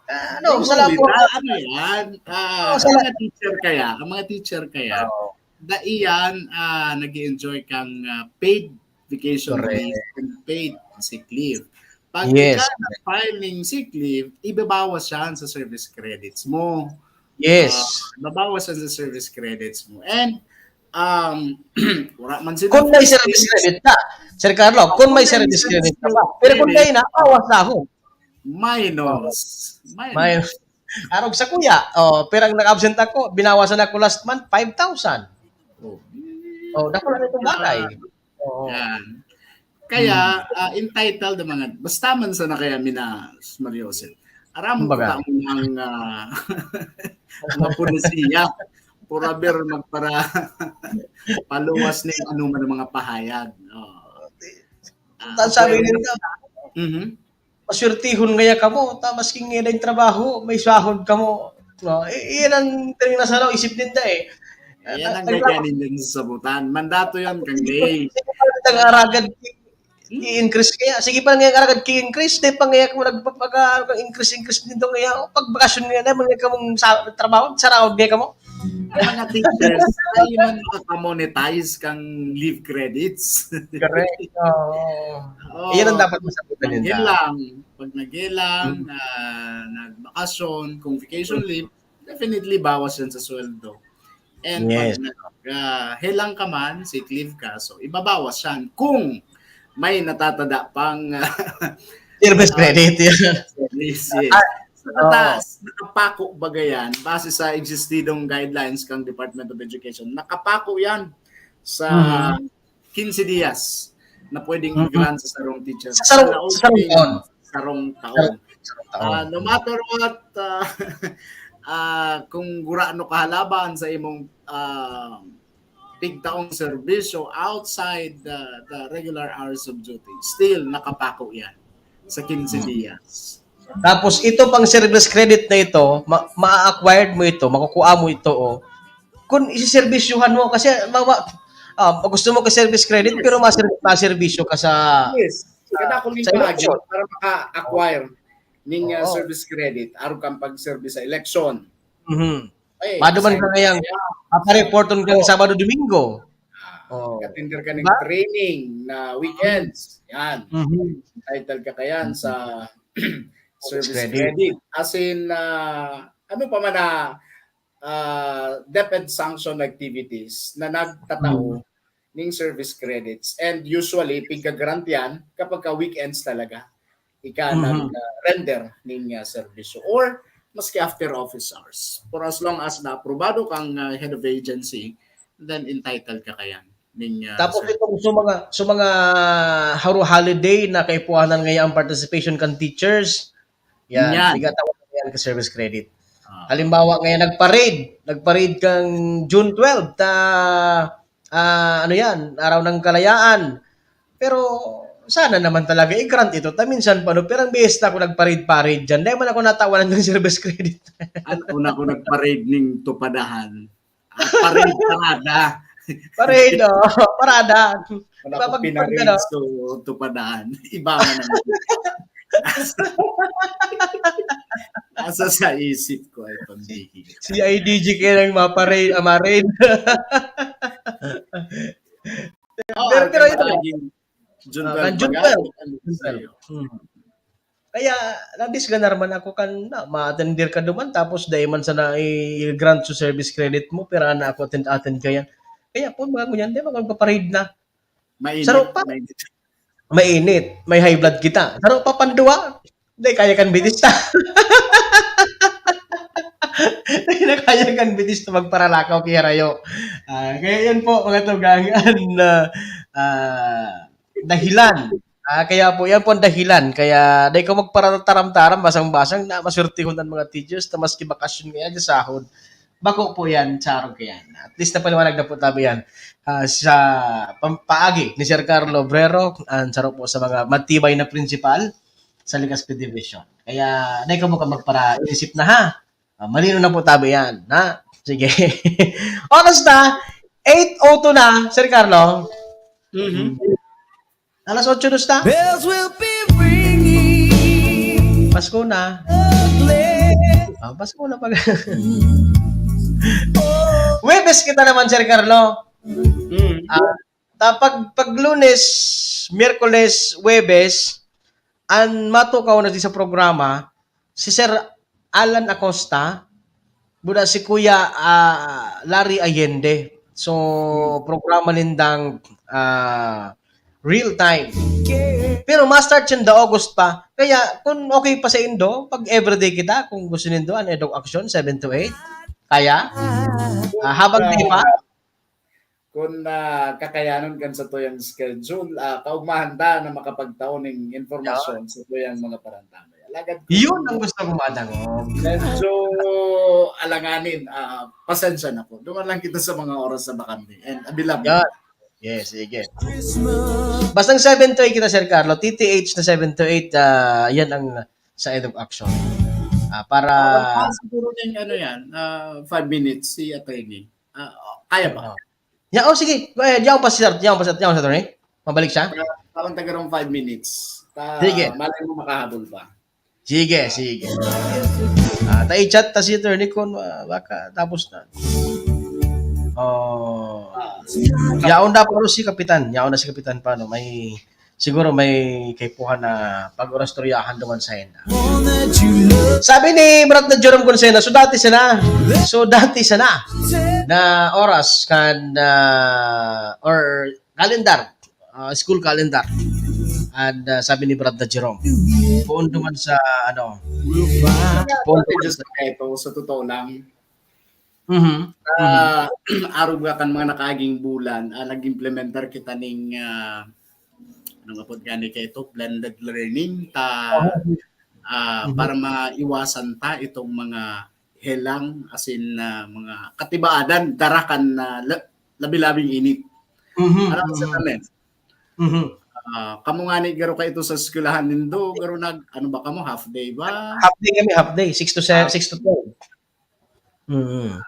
Ah, ano, Yung sa labo. Lolita, ano yan? Ah, Oh, sa ang la- mga teacher kaya, ang mga teacher kaya, Oo. daiyan, ah, nag-enjoy kang ah, paid vacation Correct. leave and paid sick leave. Pag Yes. ikaw nag-file ng sick leave, ibabawas yan sa service credits mo. Yes. Ah, ibabawas yan sa service credits mo. And, um, wala man sila Kung may service credit na, Sir Carlo, kung may service credit ka pa. Pero kung may na, bawas na ako. Minus. Minus. May, arog sa kuya, oh, pirang nag-absent ako, binawasan ako last month, five thousand. Oh. Oh, dako na itong bagay. Oo. Yan. Kaya ah, entitled ang mga, basta man sana kaya mina, Mario Joseph. Aram mo Kumbaga. Kutang ng ah, mga polisiya. Pura bir magpara paluwas ng anuman ng mga pahayag. Oh. Ah, Ang sabi pwede- nila, Mhm. maswertihon ngaya kamo, ta masking ngaya yung trabaho, may sahod kamo. No, i- iyan ang tinasalaw isip ninda eh. Yan ang Ang- gaganin din sa sabutan. Mandato yan kang day. Ang aragad i-increase kaya. Sige pa nga aragad ki-increase, di pa nga kamo nagpapaka increase increase nito kaya pag bakasyon nga naman nga kamong sa trabaho, saraod nga kamo. Ang mga teachers, ay man makamonetize kang leave credits. Correct. Oo. Oh, Iyan ang dapat masabutan ninda. Naghilang, pag naghilang, ah, nagbakasyon, kung vacation leave, definitely bawas yan sa sweldo. And Yes. pag nag, ah, hilang ka man, sick leave ka, so ibabawas yan kung may natatada pang ah, Service credit yan. service. Yes. Sa mataas, nakapako baga yan, base sa existidong guidelines kang Department of Education, nakapako yan sa Mhm. quince dias na pwedeng Mhm. i-grant sa sarong teacher. Sa sarong- Sa laog sa sarong ning taon. sarong taon. Sarong taon. Ah, no matter what, ah, ah, kung gurano kahalaban sa imong ah, pigtaong serbisyo outside the, the regular hours of duty, still nakapako yan sa quince dias. Tapos ito pang service credit na ito, ma- ma-acquired mo ito, makukuha mo ito, oh. Kung isiserbisyuhan mo, kasi mawa, ah, gusto mo ka service credit, pero maser- maserbisyo ka sa... Yes. Kada ko Sa election. Para maka-acquire ning uh, Oo. service credit, arog kang pag-service sa election. Mhm. Ay, Maduman assign ka ngayang kaya. Papareporton ka ng Sabado, Domingo. Ah, Oo. Attender ka ng Diba? Training na weekends. Yan. Mhm. Entitled ka kayan sa service Credit. Credit. As in, ah, ano pa man na ah, DepEd sanction activities na nagtatao Mhm. ning service credits. And usually, pigka-grant yan kapag ka weekends talaga. Ika Mhm. nag-render ning ah, serbisyo. Or maski after office hours. For as long as naaprobado kang ah, head of agency, then entitled ka kayan. Ning, ah, Tapos service. Itong sa mga, sa mga haro holiday na kaipuhanan ngayon ang participation kan teachers, yan, Yan. Igatawag na yan ka service credit. Ah. Halimbawa ngayon, nagparade, nagparade kang June twelve, ta, ah, ano yan, Araw ng Kalayaan. Pero sana naman talaga i-grant ito. Ta minsan pa, no, pirang beses na ako nagparade-parade dyan. Dahil man ako natawanan ng service credit. An una ko nagparade ning tupadahan. Ah, parade, parada. Parade, oh, parada. Wala Diba, ko pag- pinarade pag ano? So tupadahan. Iba man ang nasa sa isip ko ay pambihira. C I D G kayo ng maparade, ah, marade. Oh, Pero- pero ito, laging June Ah, twelve kan June baga, twelve. ano June twelve. sa'yo? Hmm. Kaya nadisganar man ako kan na, ma-attender ka duman, tapos dahil man sana i-grant sa service credit mo, pero na ako attend, attend kaya. Kaya po, mga ngunyan, di ba, magpaparade na. Mainit, Sarap pa. mainit. mainit, may high blood kita. Pero papanduwa, hindi kaya kan bitis ta. Hindi na kaya kan bitis ta magparalakaw ki harayo. Ah, kaya yan po, mga tugang, an, ah, ah, dahilan. Ah, kaya po, yan po ang dahilan. Kaya, dai ko magparataram-taram, basang-basang na maswertehon ang mga teachers na maski bakasyon ngayon, sahod. Bako po yan, sa araw ko yan. At least napaliwanag na po tabi yan. Ah, sa pam-, paagi ni Sir Carlo Obrero, ang saro po sa mga matibay na principal sa Legazpi Division. Kaya, dai kamo ka magpara-inisip na, ha? Ah, malino na po tabi yan, ha? Sige. Oras na, eight oh two na, Sir Carlo. Mhm. Alas otso dos na. Bells will be ringing. Pasko na. Ugly. Ah, Pasko na pag... Huwebes kita naman, Sir Carlo. Mm. Ah, ta-, pag, pag Lunes, Miyerkules, Huwebes, an matukaw na di sa programa, si Sir Alan Acosta, buda si Kuya, ah, Larry Allende. So, programa nindang, ah, real time. Pero ma-start yan the August pa. Kaya, kung okay pa sa indo, pag everyday kita, kung gusto nindo, an eduk aksyon, seven to eight. Kaya? Ah, habang di pa? Kung, ah, kakayanon kan satuyang schedule, ah, kaugmahan ta na makapagtao ning impormasyon satuyang mga parantabay. Alagad kung Yun ang gusto ko madangog. medyo alanganin, ah, pasensya na po. Duman lang kita sa mga oras na bakante. And abilam. Yan. Yes, sige. Bastang seven to eight kita, Sir Carlo. T T H na seven to eight, ah, yan ang sa eduk aksyon. Ah, para... Ah, siguro yung ano yan, ah, five minutes si attorney. Ah, kaya ba? Ya, oh, sige. Eh, diyan pa si Sir, diyan pa si, diyan pa si Attorney. Mabalik siya? Parang tagarong five minutes. Ta, Sige. Malay mo makahabol pa. Sige, sige. Ah, ta i-chat ta si Attorney kung, ah, baka tapos na. Oh. Yaon na pa si Kapitan. Yaon na si Kapitan pa, no? May, siguro may kaipuhan na pag-orastoryahan duman sa ina. All that you love. Sabi ni Brat na Jerome Consena, so dati sana, so dati sana na oras kan, ah, or calendar, ah, school calendar. And, ah, sabi ni Brat na Jerome, poon duman sa, ano, poon duman Just sa... Ito, sa totoo lang, Mhm. ah, arog nga kan mga nakaaging bulan, ah, nag-implementar kita ning, ah, ano nga pod gani kay ito, blended learning, ta, ah, Mhm. para maiwasan ta itong mga helang, as in, ah, mga katibaadan, dara kan, ah, la-, labi-labing init. Mhm. Ano sa kami? Mhm. Ah, kamo nga ni garo ka ito sa eskwelahan nindo, garo nag, ano ba kamo, half day ba? Half day kami, half day. Six to se-, six to twelve. Mm.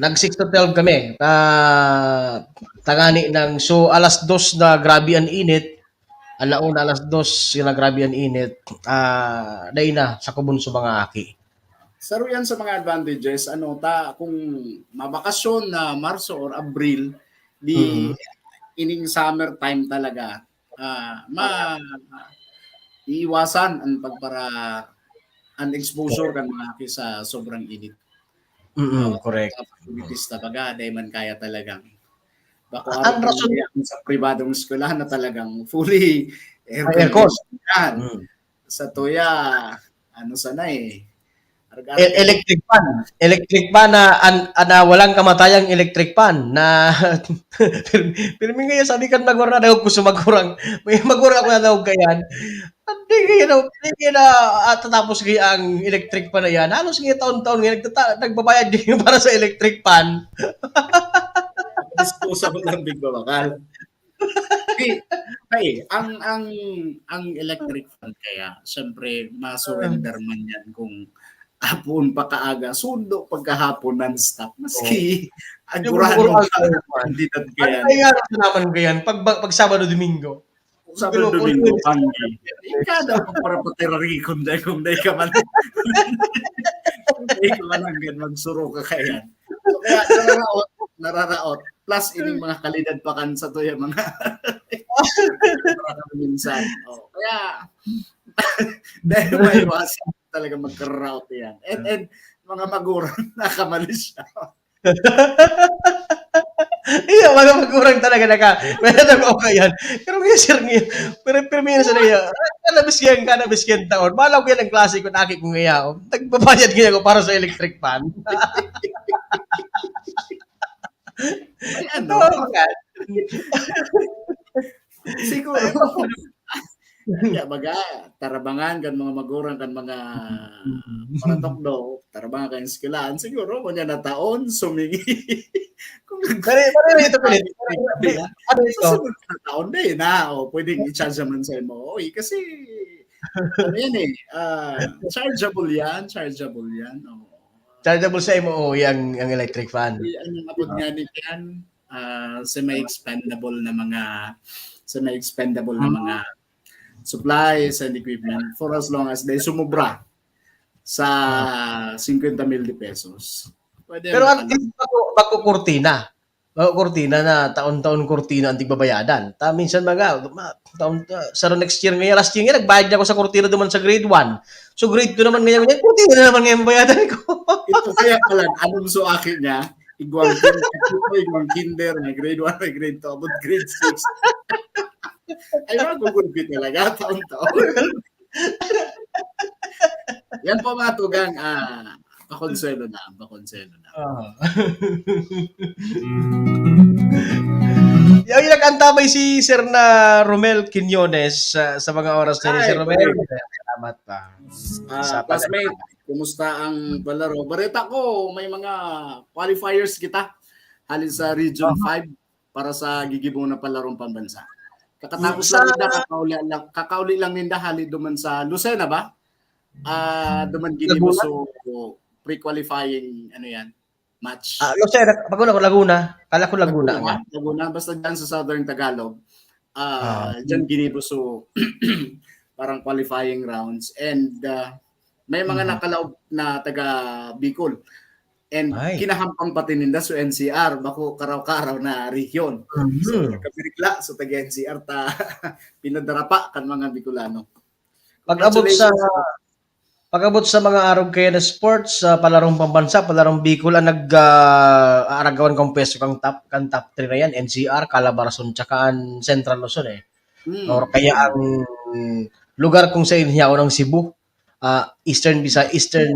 Nag six to twelve kami. Ah, tangani ng, so, alas dos na grabe ang init. Ala una, alas dos na grabe ang init. Ah, dai na sa kubon sa mga aki. Saro yan sa mga advantages, ano, ta, kung mabakasyon na Marso or Abril, di Mhm. ining summer time talaga, ah, ma-, iiwasan ang pagpara-, ang exposure kan mga aki sa sobrang init. Mm, Oo, correct. Activities talaga, dahil man kaya talagang bako Ang araw rason yan sa pribadong eskwelahan na talagang fully air May aircon. conditioned yan. Mm. Sa tuya, ano sana eh. Arog-arog E-, electric fan. Electric fan na, an-, na walang kamatayang electric fan na pero, pero may ngayon sabi kan magurang na daw gusto magurang. May magurang ako na daw kayan. Hindi kayo na, hindi kayo na, ah, tatapos kayo ang electric fan na yan. Halos ngayon taon-taon ngayon, nagtata-, nagbabayad kayo para sa electric fan. Disposable lang, Big Babakal. Di, ay, ang, ang, ang electric fan kaya, syempre, ma-surrender man yan kung hapon pa kaaga, sundo pagkahapon non-stop. Maski, Yung agurado oral ka, ko naman. kandidat ka Ano yan. kaya sa naman ko yan? Pag, pag Sabado, Domingo. Sabado, Pero kung Domingo, lunes, panggi. Ikaw daw pagparapatirari kung dahil, kung dahil ka man. Kung dahil ka man hanggang magsuro ka kaya. So, kaya nararaot, nararaot. Plus, ining mga kalidad pa kan sa tuya mga minsan. Oh, kaya, dahil maiwasan talaga magkaraot yan. And, and mga magurang nakamalis siya. Iya, mga magurang talaga naka, may nagkaukayan. Pero ngayon, sir, ngayon, pero, pero minsan na yan, ah, kanabis yan, kanabis yan taon. Malaw ko yan ang klase ko, naki ko ngayon. Nagbabayad ngayon ako para sa electric fan. Ay, ano? Siguro. Kaya baga, tarabangan kan mga magurang, kan mga paratukdo, tarabangan kan eskwelahan. Siguro, kung yan na taon, sumingi. Kung Pare, pare, ito, pare. Ano ito? Susunod na taon din, ha? O, pwedeng i-charge naman sa M O E. Kasi, ano yan eh, ah, chargeable yan, chargeable yan. O. Chargeable sa M O E ang, ang electric fan. Ang abot nga ni Ken, ah, semi-expendable na mga, semi-expendable na mga supplies and equipment for as long as they sumubra sa fifty mil de pesos. Pwede Pero na at least, bako, bako kurtina. Bako kurtina na taon-taon kurtina ang tigbabayadan. Ta, minsan mga, ma, taon, ta, sa next year ngayon, last year ngayon, nagbayad na ako sa kurtina duman sa grade one. So grade two naman ngayon, ngayon kurtina na naman ngayon bayadan ko. Ito kaya pala, anong so akin niya, igwang kinder, igwang kinder, may grade one, may grade two, abot grade six. Ay, magugulpi talaga, taon-taon. Yan po mga tugang, ah, pakonsuelo na, pakonsuelo na. Ah. Yung nag-antabay si Sir na Romel Quiñones sa, sa mga oras na ni Ay, Sir Romel. Romel. Salamat pa. Ah, Sa classmate, kumusta ang palaro? Bareta ko, may mga qualifiers kita hali sa Region five para sa gigibo na palarong pambansa. Kakatapos Sa- lang nila, kakauli lang, kakauli lang ninda hali duman sa Lucena ba? Ah, duman ginibo Laguna? So pre-qualifying, ano yan, match. Ah, Lucena, pag una ko Laguna. Kala ko Laguna Laguna, nga. Laguna, basta dyan sa Southern Tagalog. Ah. Ah, dyan ginibo so parang qualifying rounds and ah, may mga Mhm. nakalaog na taga Bicol. And Ay. Kinahampang pati ninda so N C R, bako karaw-karaw na rehiyon. Mhm. So, pagkabirigla, so taga N C R ta, pinadarapa kan mga Bicolano. Pag-abot sa Congratulations. Pag-abot sa mga arog kaya na sports, sa palarong pambansa, palarong Bicol, ang nag, ah, aaragawan kang pwesto kang top, kang top three na yan, N C R, Calabarzon, tsaka ang Central Luzon eh. Hmm. Or kaya ang lugar kung saan hiyaon ang Cebu, ah, Eastern Bisa-, Eastern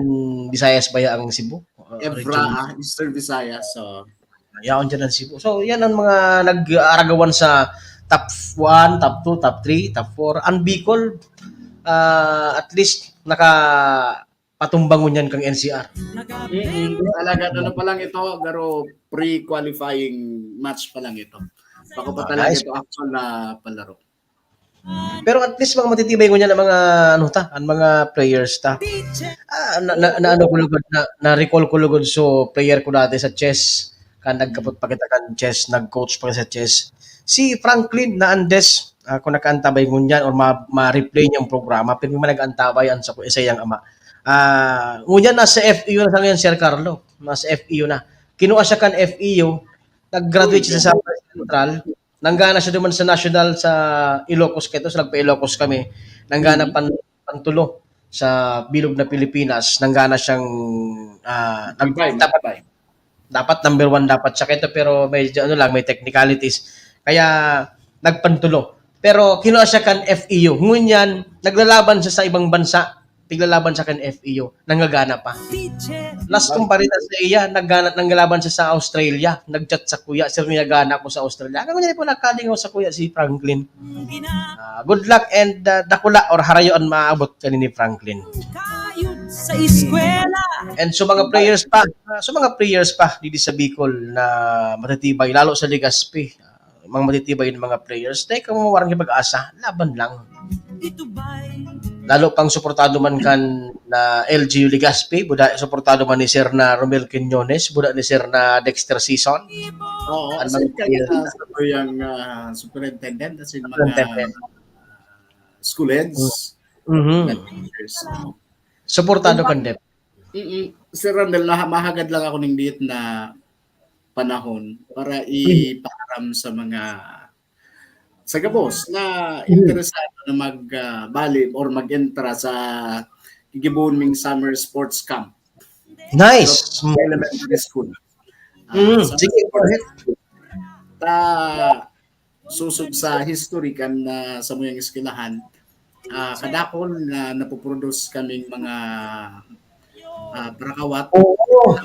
Visayas ba ang Cebu? Ah, Evra, region. Ah, Eastern Visayas. So, Yaon dyan ang Cebu. So, yan ang mga nag-aaragawan sa top one, top two, top three, top four. Ang Bicol, ah, at least, naka patumbangon yan kang N C R. Mm, talaga, ano pa lang ito, garo pre-qualifying match pa lang ito. Bako pa talaga Nice. Ito actual na palaro. Pero at least mga matitibay ngunyan ang mga, ano ta, ang mga players ta. Ah, na, na, na, ano ko lugod, na, na-recall ko lugod so player ko dati sa chess. Kan nagkapot pa kita kan chess, nag-coach pa sa chess. Si Franklin na Andes, ah, kung nakaantabay ngunyan or ma-, ma-replay niya ang programa, pero may nag-antabay ang sa isa yang ama. Ah, ngunyan nasa F E U na sa ngayon, Sir Carlo. Nasa F E U na. Kinuha siya kan F E U, nag-graduate siya sa Central. Nanggana siya duman sa national sa Ilocos, kaya so nagpa-Ilocos kami. Nanggana pan-, pantulo sa bilog na Pilipinas. Nanggana siyang, ah, nag-, Bye, dapat, bye. dapat number one dapat siya kaya, pero medyo ano lang, may technicalities. Kaya nagpantulo. Pero kinuha siya kan F E U. Ngunyan, naglalaban siya sa ibang bansa. Piglalaban siya kan F E U. Nanggagana pa. Last kong balita sa iya, naggana, nanggalaban siya sa Australia. Nag-chat sa kuya, "Sir, nagagana ako sa Australia." Hanggang ngunyan po nakalingaw sa kuya si Franklin. Ah, good luck and, ah, dakula or harayo ang maabot kanini Franklin. Kayod sa eskwela. And so mga players pa, ah, so mga players pa didi sa Bicol na matitibay, lalo sa Legazpi, ah, mga matitibay na mga players, teka mo, warang pag-asa, laban lang. Ito ba'y Lalo pang suportado man kan na L G U Legazpi, buda suportado man ni Sir na Romel Quiñones, buda ni Sir na Dexter Sison. Oo, Ano kasi bang- kaya sa yung ah, superintendent, as in mga Superintendent. school heads, Mhm. mga teachers. Suportado kan Dep. Mm-mm. Sir Randall, nah-, mahagad lang ako ning diit na panahon para ipaaram sa mga sa gabos na interesado na mag ah, bali or mag-entra sa gigibohon ming summer sports camp Nice. sa elementary school. Ah, Mm, sa sige, go ahead. Ah, susog sa history kan, ah, samuyang eskwelahan, ah, kadakul na napoproduce kaming mga, ah, parakawat. Oo.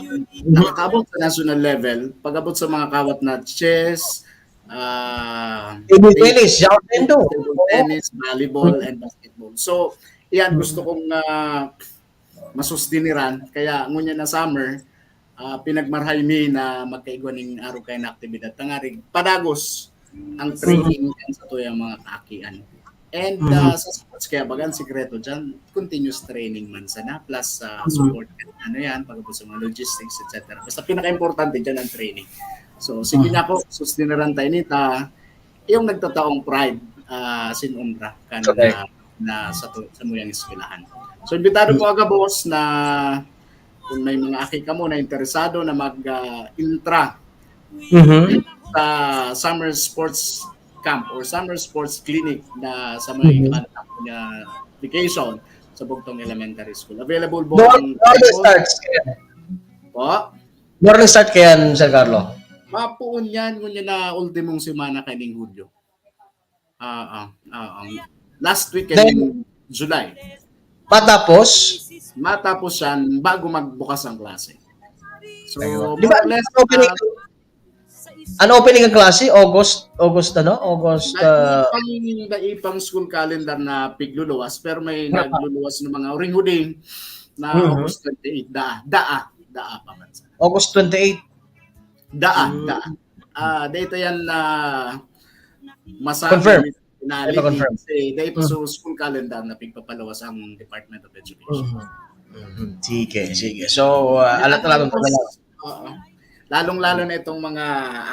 Nakakaabot sa national level, pag-abot sa mga kawat na chess, ah, Table tennis, yaon din to. Table tennis, volleyball, and basketball. So, iyan, gusto kong, ah, masusdiniran. Kaya ngunyan na summer, ah, pinagmarhay mi na magkaigwa ning arog kayan na aktibidad tangarig padagos ang training kan satuyang mga kaakian. And, ah, sa sports, kaya baga ang sikreto diyan, continuous training man sana, plus, ah, support, ano yan, pag sa mga logistics, et cetera. Basta pinaka-importante diyan ang training. So, sige na po, susdiniran tayo nita, yung nagtataong pride, ah, sin unra kan, Correct. ah, na sa tu-, samuyang eskwelahan. So, imbitado po aga, boss, na kung may mga aki kamo na interesado na mag, ah, intra Mhm. sa summer sports camp or summer sports clinic na sa may Mhm. Bantang na location sa Bugtong Elementary School. Available po Nor-, ang Northern Stars. Po? Northern Stars kaya, Sir Carlo? Mapuon yan, ngunyan na ultimong semana kaining Hulyo. Ah, ah, ah, ah. Last week Then, in July. Matapos? Matapos yan, bago magbukas ang klase. So, Ayun. Di ba, more or less, opening, ah, ano opening ang klase? August, August ano? August, ah, Naipang, naipang school calendar na pigluluwas, pero may Nga pa. nagluluwas ng mga uring-huding na Mhm. August twenty-eight. Daa, daa, daa pa man sa. August twenty-eight. Daa, Hmm. daa. Ah, data yan na masabi Confirm. ni Finality. Ito confirm. Kasi dahil pa Hmm. sa school calendar na pigpapaluwas ang Department of Education. Mhm. Mhm. Sige, sige. So, ah, alat-alat ang Tapos, pagkala. Oo. Lalong-lalo na itong mga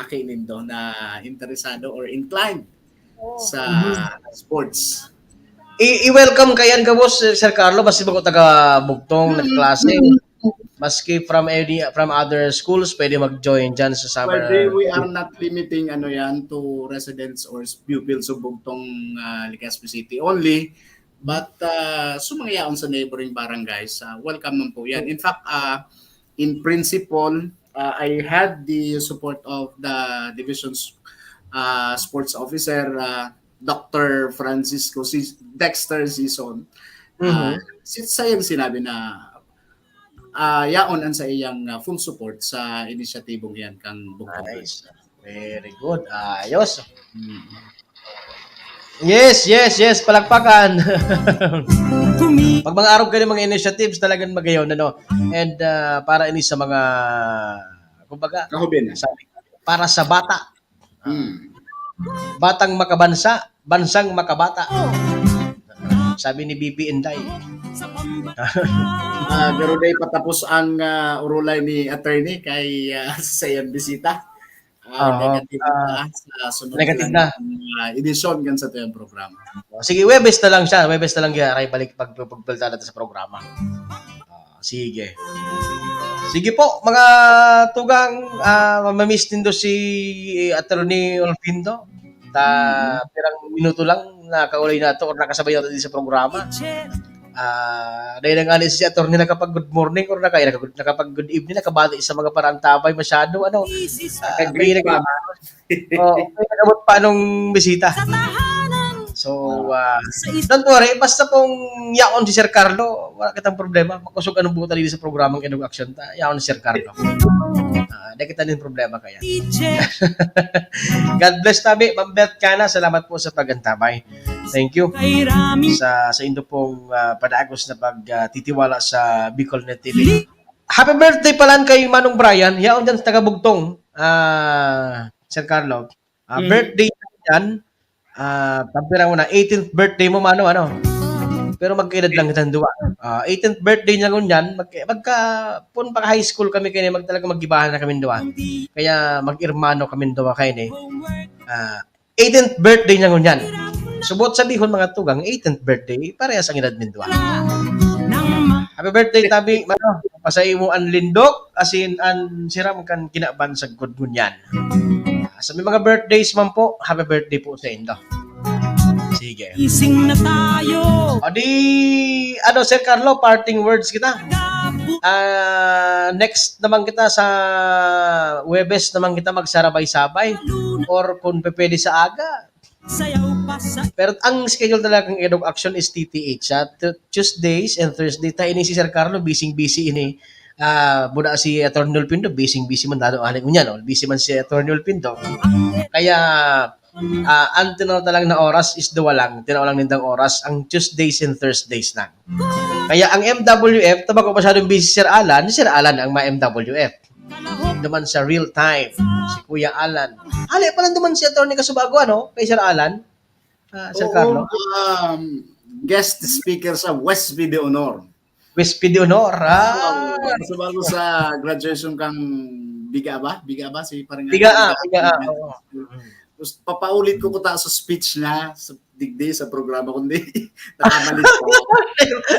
aki nindo na interesado or inclined sa Mhm. sports. I-, i-welcome kayan gabos, Sir Carlo, basta bako taga Bugtong, Mm, nagklase. mm. Maski from any, from other schools, pwede mag-join dyan sa summer. Pwede, we are not limiting, ano yan, to residents or pupils of Bugtong, ah, Legazpi City only. But, ah, sa mga yaon sa neighboring barangays, ah, welcome man po yan. In fact, ah, in principle, ah, I had the support of the division's, ah, sports officer, ah, Doctor Francisco Si-, Dexter Sison. Ah, Mhm. si-, siya yung sinabi na, ah, yaon ang sa iyang, ah, full support sa inisyatibong yan kang Bugtong. Nice. Very good. Ayos. Mm. Yes, yes, yes. Palakpakan. Pag mga arog ka ng mga initiatives, talagang magayon, ano? And, ah, para ini sa mga, kumbaga, Kahubin. sa, para sa bata. Mm. Batang makabansa, bansang makabata. Sabi ni B P Inday. Ah, pero dahil patapos ang, ah, urulay ni attorney kay, ah, sa iyang bisita. Ah, Oo, negative ah, na sa sunod negative na lang na. ang, ah, edisyon kan sa tuyang programa. Sige, Huwebes na lang siya. Huwebes na lang siya. Aray, balik pag, pagpalta natin sa programa. Ah, sige. Sige po, mga tugang, ah, mamimiss nindo si Attorney Olfindo. Ta, Mm. pirang minuto lang, nakaulay na to or nakasabay na to din sa programa. Ah, dahil na nga ni si Attorney nakapag-good morning or naka-, nakapag-, nakapag-good evening, nakabati sa mga paraantabay masyado, ano. Ah, Nag-greet may pa. nag-, oh, may nag-abot pa nung bisita. So, ah, don't worry, basta pong yaon si Sir Carlo, wala kitang problema. Makusog anong buta dito sa programang Inong Aksyon ta, yaon si Sir Carlo. Ah, di kita nin problema kaya. God bless tabi, Ma'am Beth Cana, salamat po sa pag-antabay. Thank you sa, sa indo pong, ah, padagos na pag, ah, titiwala sa Bicol Net T V. Happy birthday pala kay Manong Brian. Yaon dyan sa taga Bugtong, ah, Sir Carlo. Ah, Mm. birthday niya yan. Ah, pampira mo na, eighteenth birthday mo, Mano, ano? Pero magkaedad lang kitang duwa. Ah, eighteenth birthday niya ngunyan, mag-, magka, pun pag high school kami kaini, mag-, talaga maggibahan na kaming duwa. Kaya mag-irmano kaming duwa kaini. Ah, eighteenth birthday niya ngunyan. Subot sabihon, mga tugang, eighteenth birthday, parehas ang edad ming duwa. Happy birthday, tabi, Mano. Pasaimo an lindok, asin an siram kan kinaban sagkod ngunyan. Sa may mga birthdays man po, happy birthday po sa indo. Sige. Gising na tayo. O di, ano, Sir Carlo, parting words kita. Ah, next naman kita sa Huwebes naman kita magsarabay-sabay. Or kung pwede sa aga. Sayaw pa sa Pero ang schedule talaga ng Eduk Action is T T H, ha? Tu-, Tuesdays and Thursday. Ta ini si Sir Carlo, busy-busy ini. Ah, buda si Attorney Olpindo, busy-busy man, dado aling unyan, no? Busy man si Attorney Olpindo. Kaya, ah, ang tinatala lang na oras is duwa lang. Tinao lang nindang oras, ang Tuesdays and Thursdays lang. Kaya ang M W F, ta bako masyadong busy si Sir Alan, si Sir Alan ang ma-M W F. Duman sa real time, si Kuya Alan. Hali pa lang duman si Attorney Casubago, ano, kay Sir Alan? Ah, Sir Oo, Carlo? um, guest speaker sa Huwespe de Honor. Huwespe de Honor, ah. Oo, Casubago sa graduation kang Biga ba? Biga ba? Si parang Biga, ah, Biga, ah, oo. Tapos papaulit ko kuta sa speech niya, sa digdi, sa programa, kundi nakamalis ko.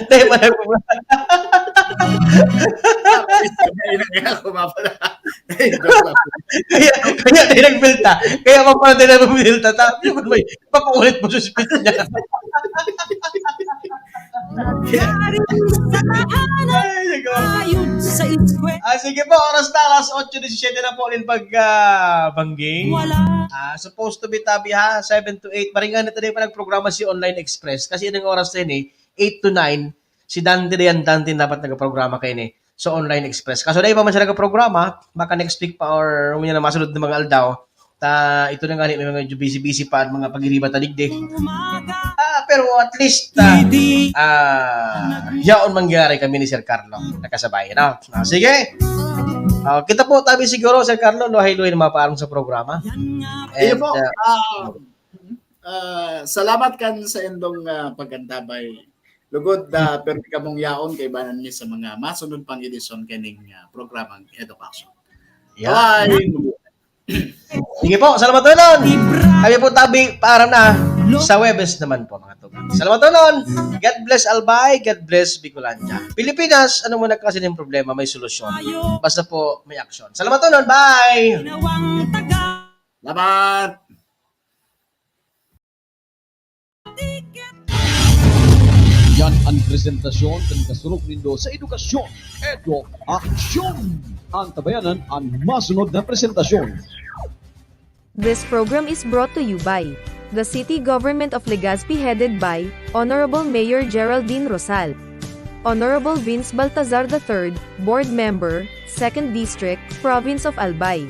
Dahil pala po. Kaya ako mapala. Ay, joke lang. Kaya, kaya din nagbilta. Kaya pa pala din nagbilta. Tapos yun, may papaulit mo sa speech niya. Ay, nako. Ayun sa eskwela. Ah, sige po, oras na, alas otso disisiyete na po, nin pag, ah, bangging. Wala. Ah, supposed to be tabi ha, seven to eight. Maringan na tayo pa nagprograma si Online Express. Kasi ining oras na yun eh, eight to nine, si Dante Dayan Dante dapat nagprograma kayo ni. So, Online Express. Kaso dahil pa man siya nagprograma, baka next week pa or ngunyan na masunod na mga aldaw. Ta, ito na nga ni, may mga medyo busy-busy pa ang mga pag-iriba ta digdi. Ah, pero at least, ah, ah, yaon mangyari kami ni Sir Carlo. Nakasabay, no? Ah, sige. Ah, kita po, tabi siguro, Sir Carlo, luhay-luhay na mapaarong sa programa. Iyo And, po, ah, ah, ah, salamat kan sa indong, ah, pagkantabay. Lugod, ah, pero di kamong yaon, kaibanan mi sa mga masunod pang edisyon kaning, ah, programang Education. Yeah. Bye! Sige po, salamat, Tonon. Kami po tabi, para na sa Webes naman po, mga tugang. Salamat, Tonon. God bless Albay, God bless Bicolandia. Pilipinas, ano mo na kasi yung problema, may solusyon. Basta po, may aksyon. Salamat, Tonon. Bye! Salamat! Yan ang presentasyon kan kasurog nindo sa edukasyon. Edo Aksyon! Ang tabayanan ang masunod na presentasyon. This program is brought to you by the City Government of Legazpi, headed by Honorable Mayor Geraldine Rosal, Honorable Vince Baltazar the third, Board Member, Second District, Province of Albay.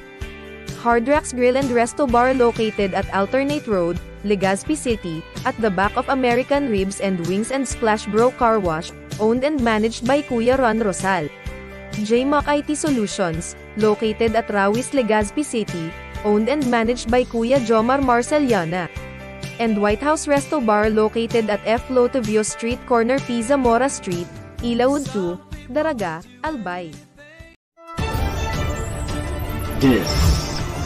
Hard Rocks Grill and Resto Bar located at Alternate Road, Legazpi City, at the back of American Ribs and Wings and Splash Bro Car Wash, owned and managed by Kuya Ron Rosal. J Mac I T Solutions, located at Rawis, Legazpi City, owned and managed by Kuya Jomar Marceliana. And White House Resto Bar located at F Lotovio Street, corner P Zamora Street, Ilaud two, Daraga, Albay. This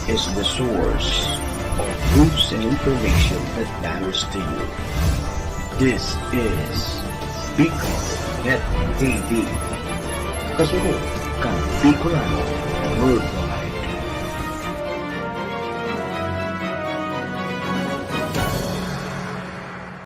is the source of news and information that matters to you. This is Bicol Net T V. Kasunod kan Bicolano Worldwide.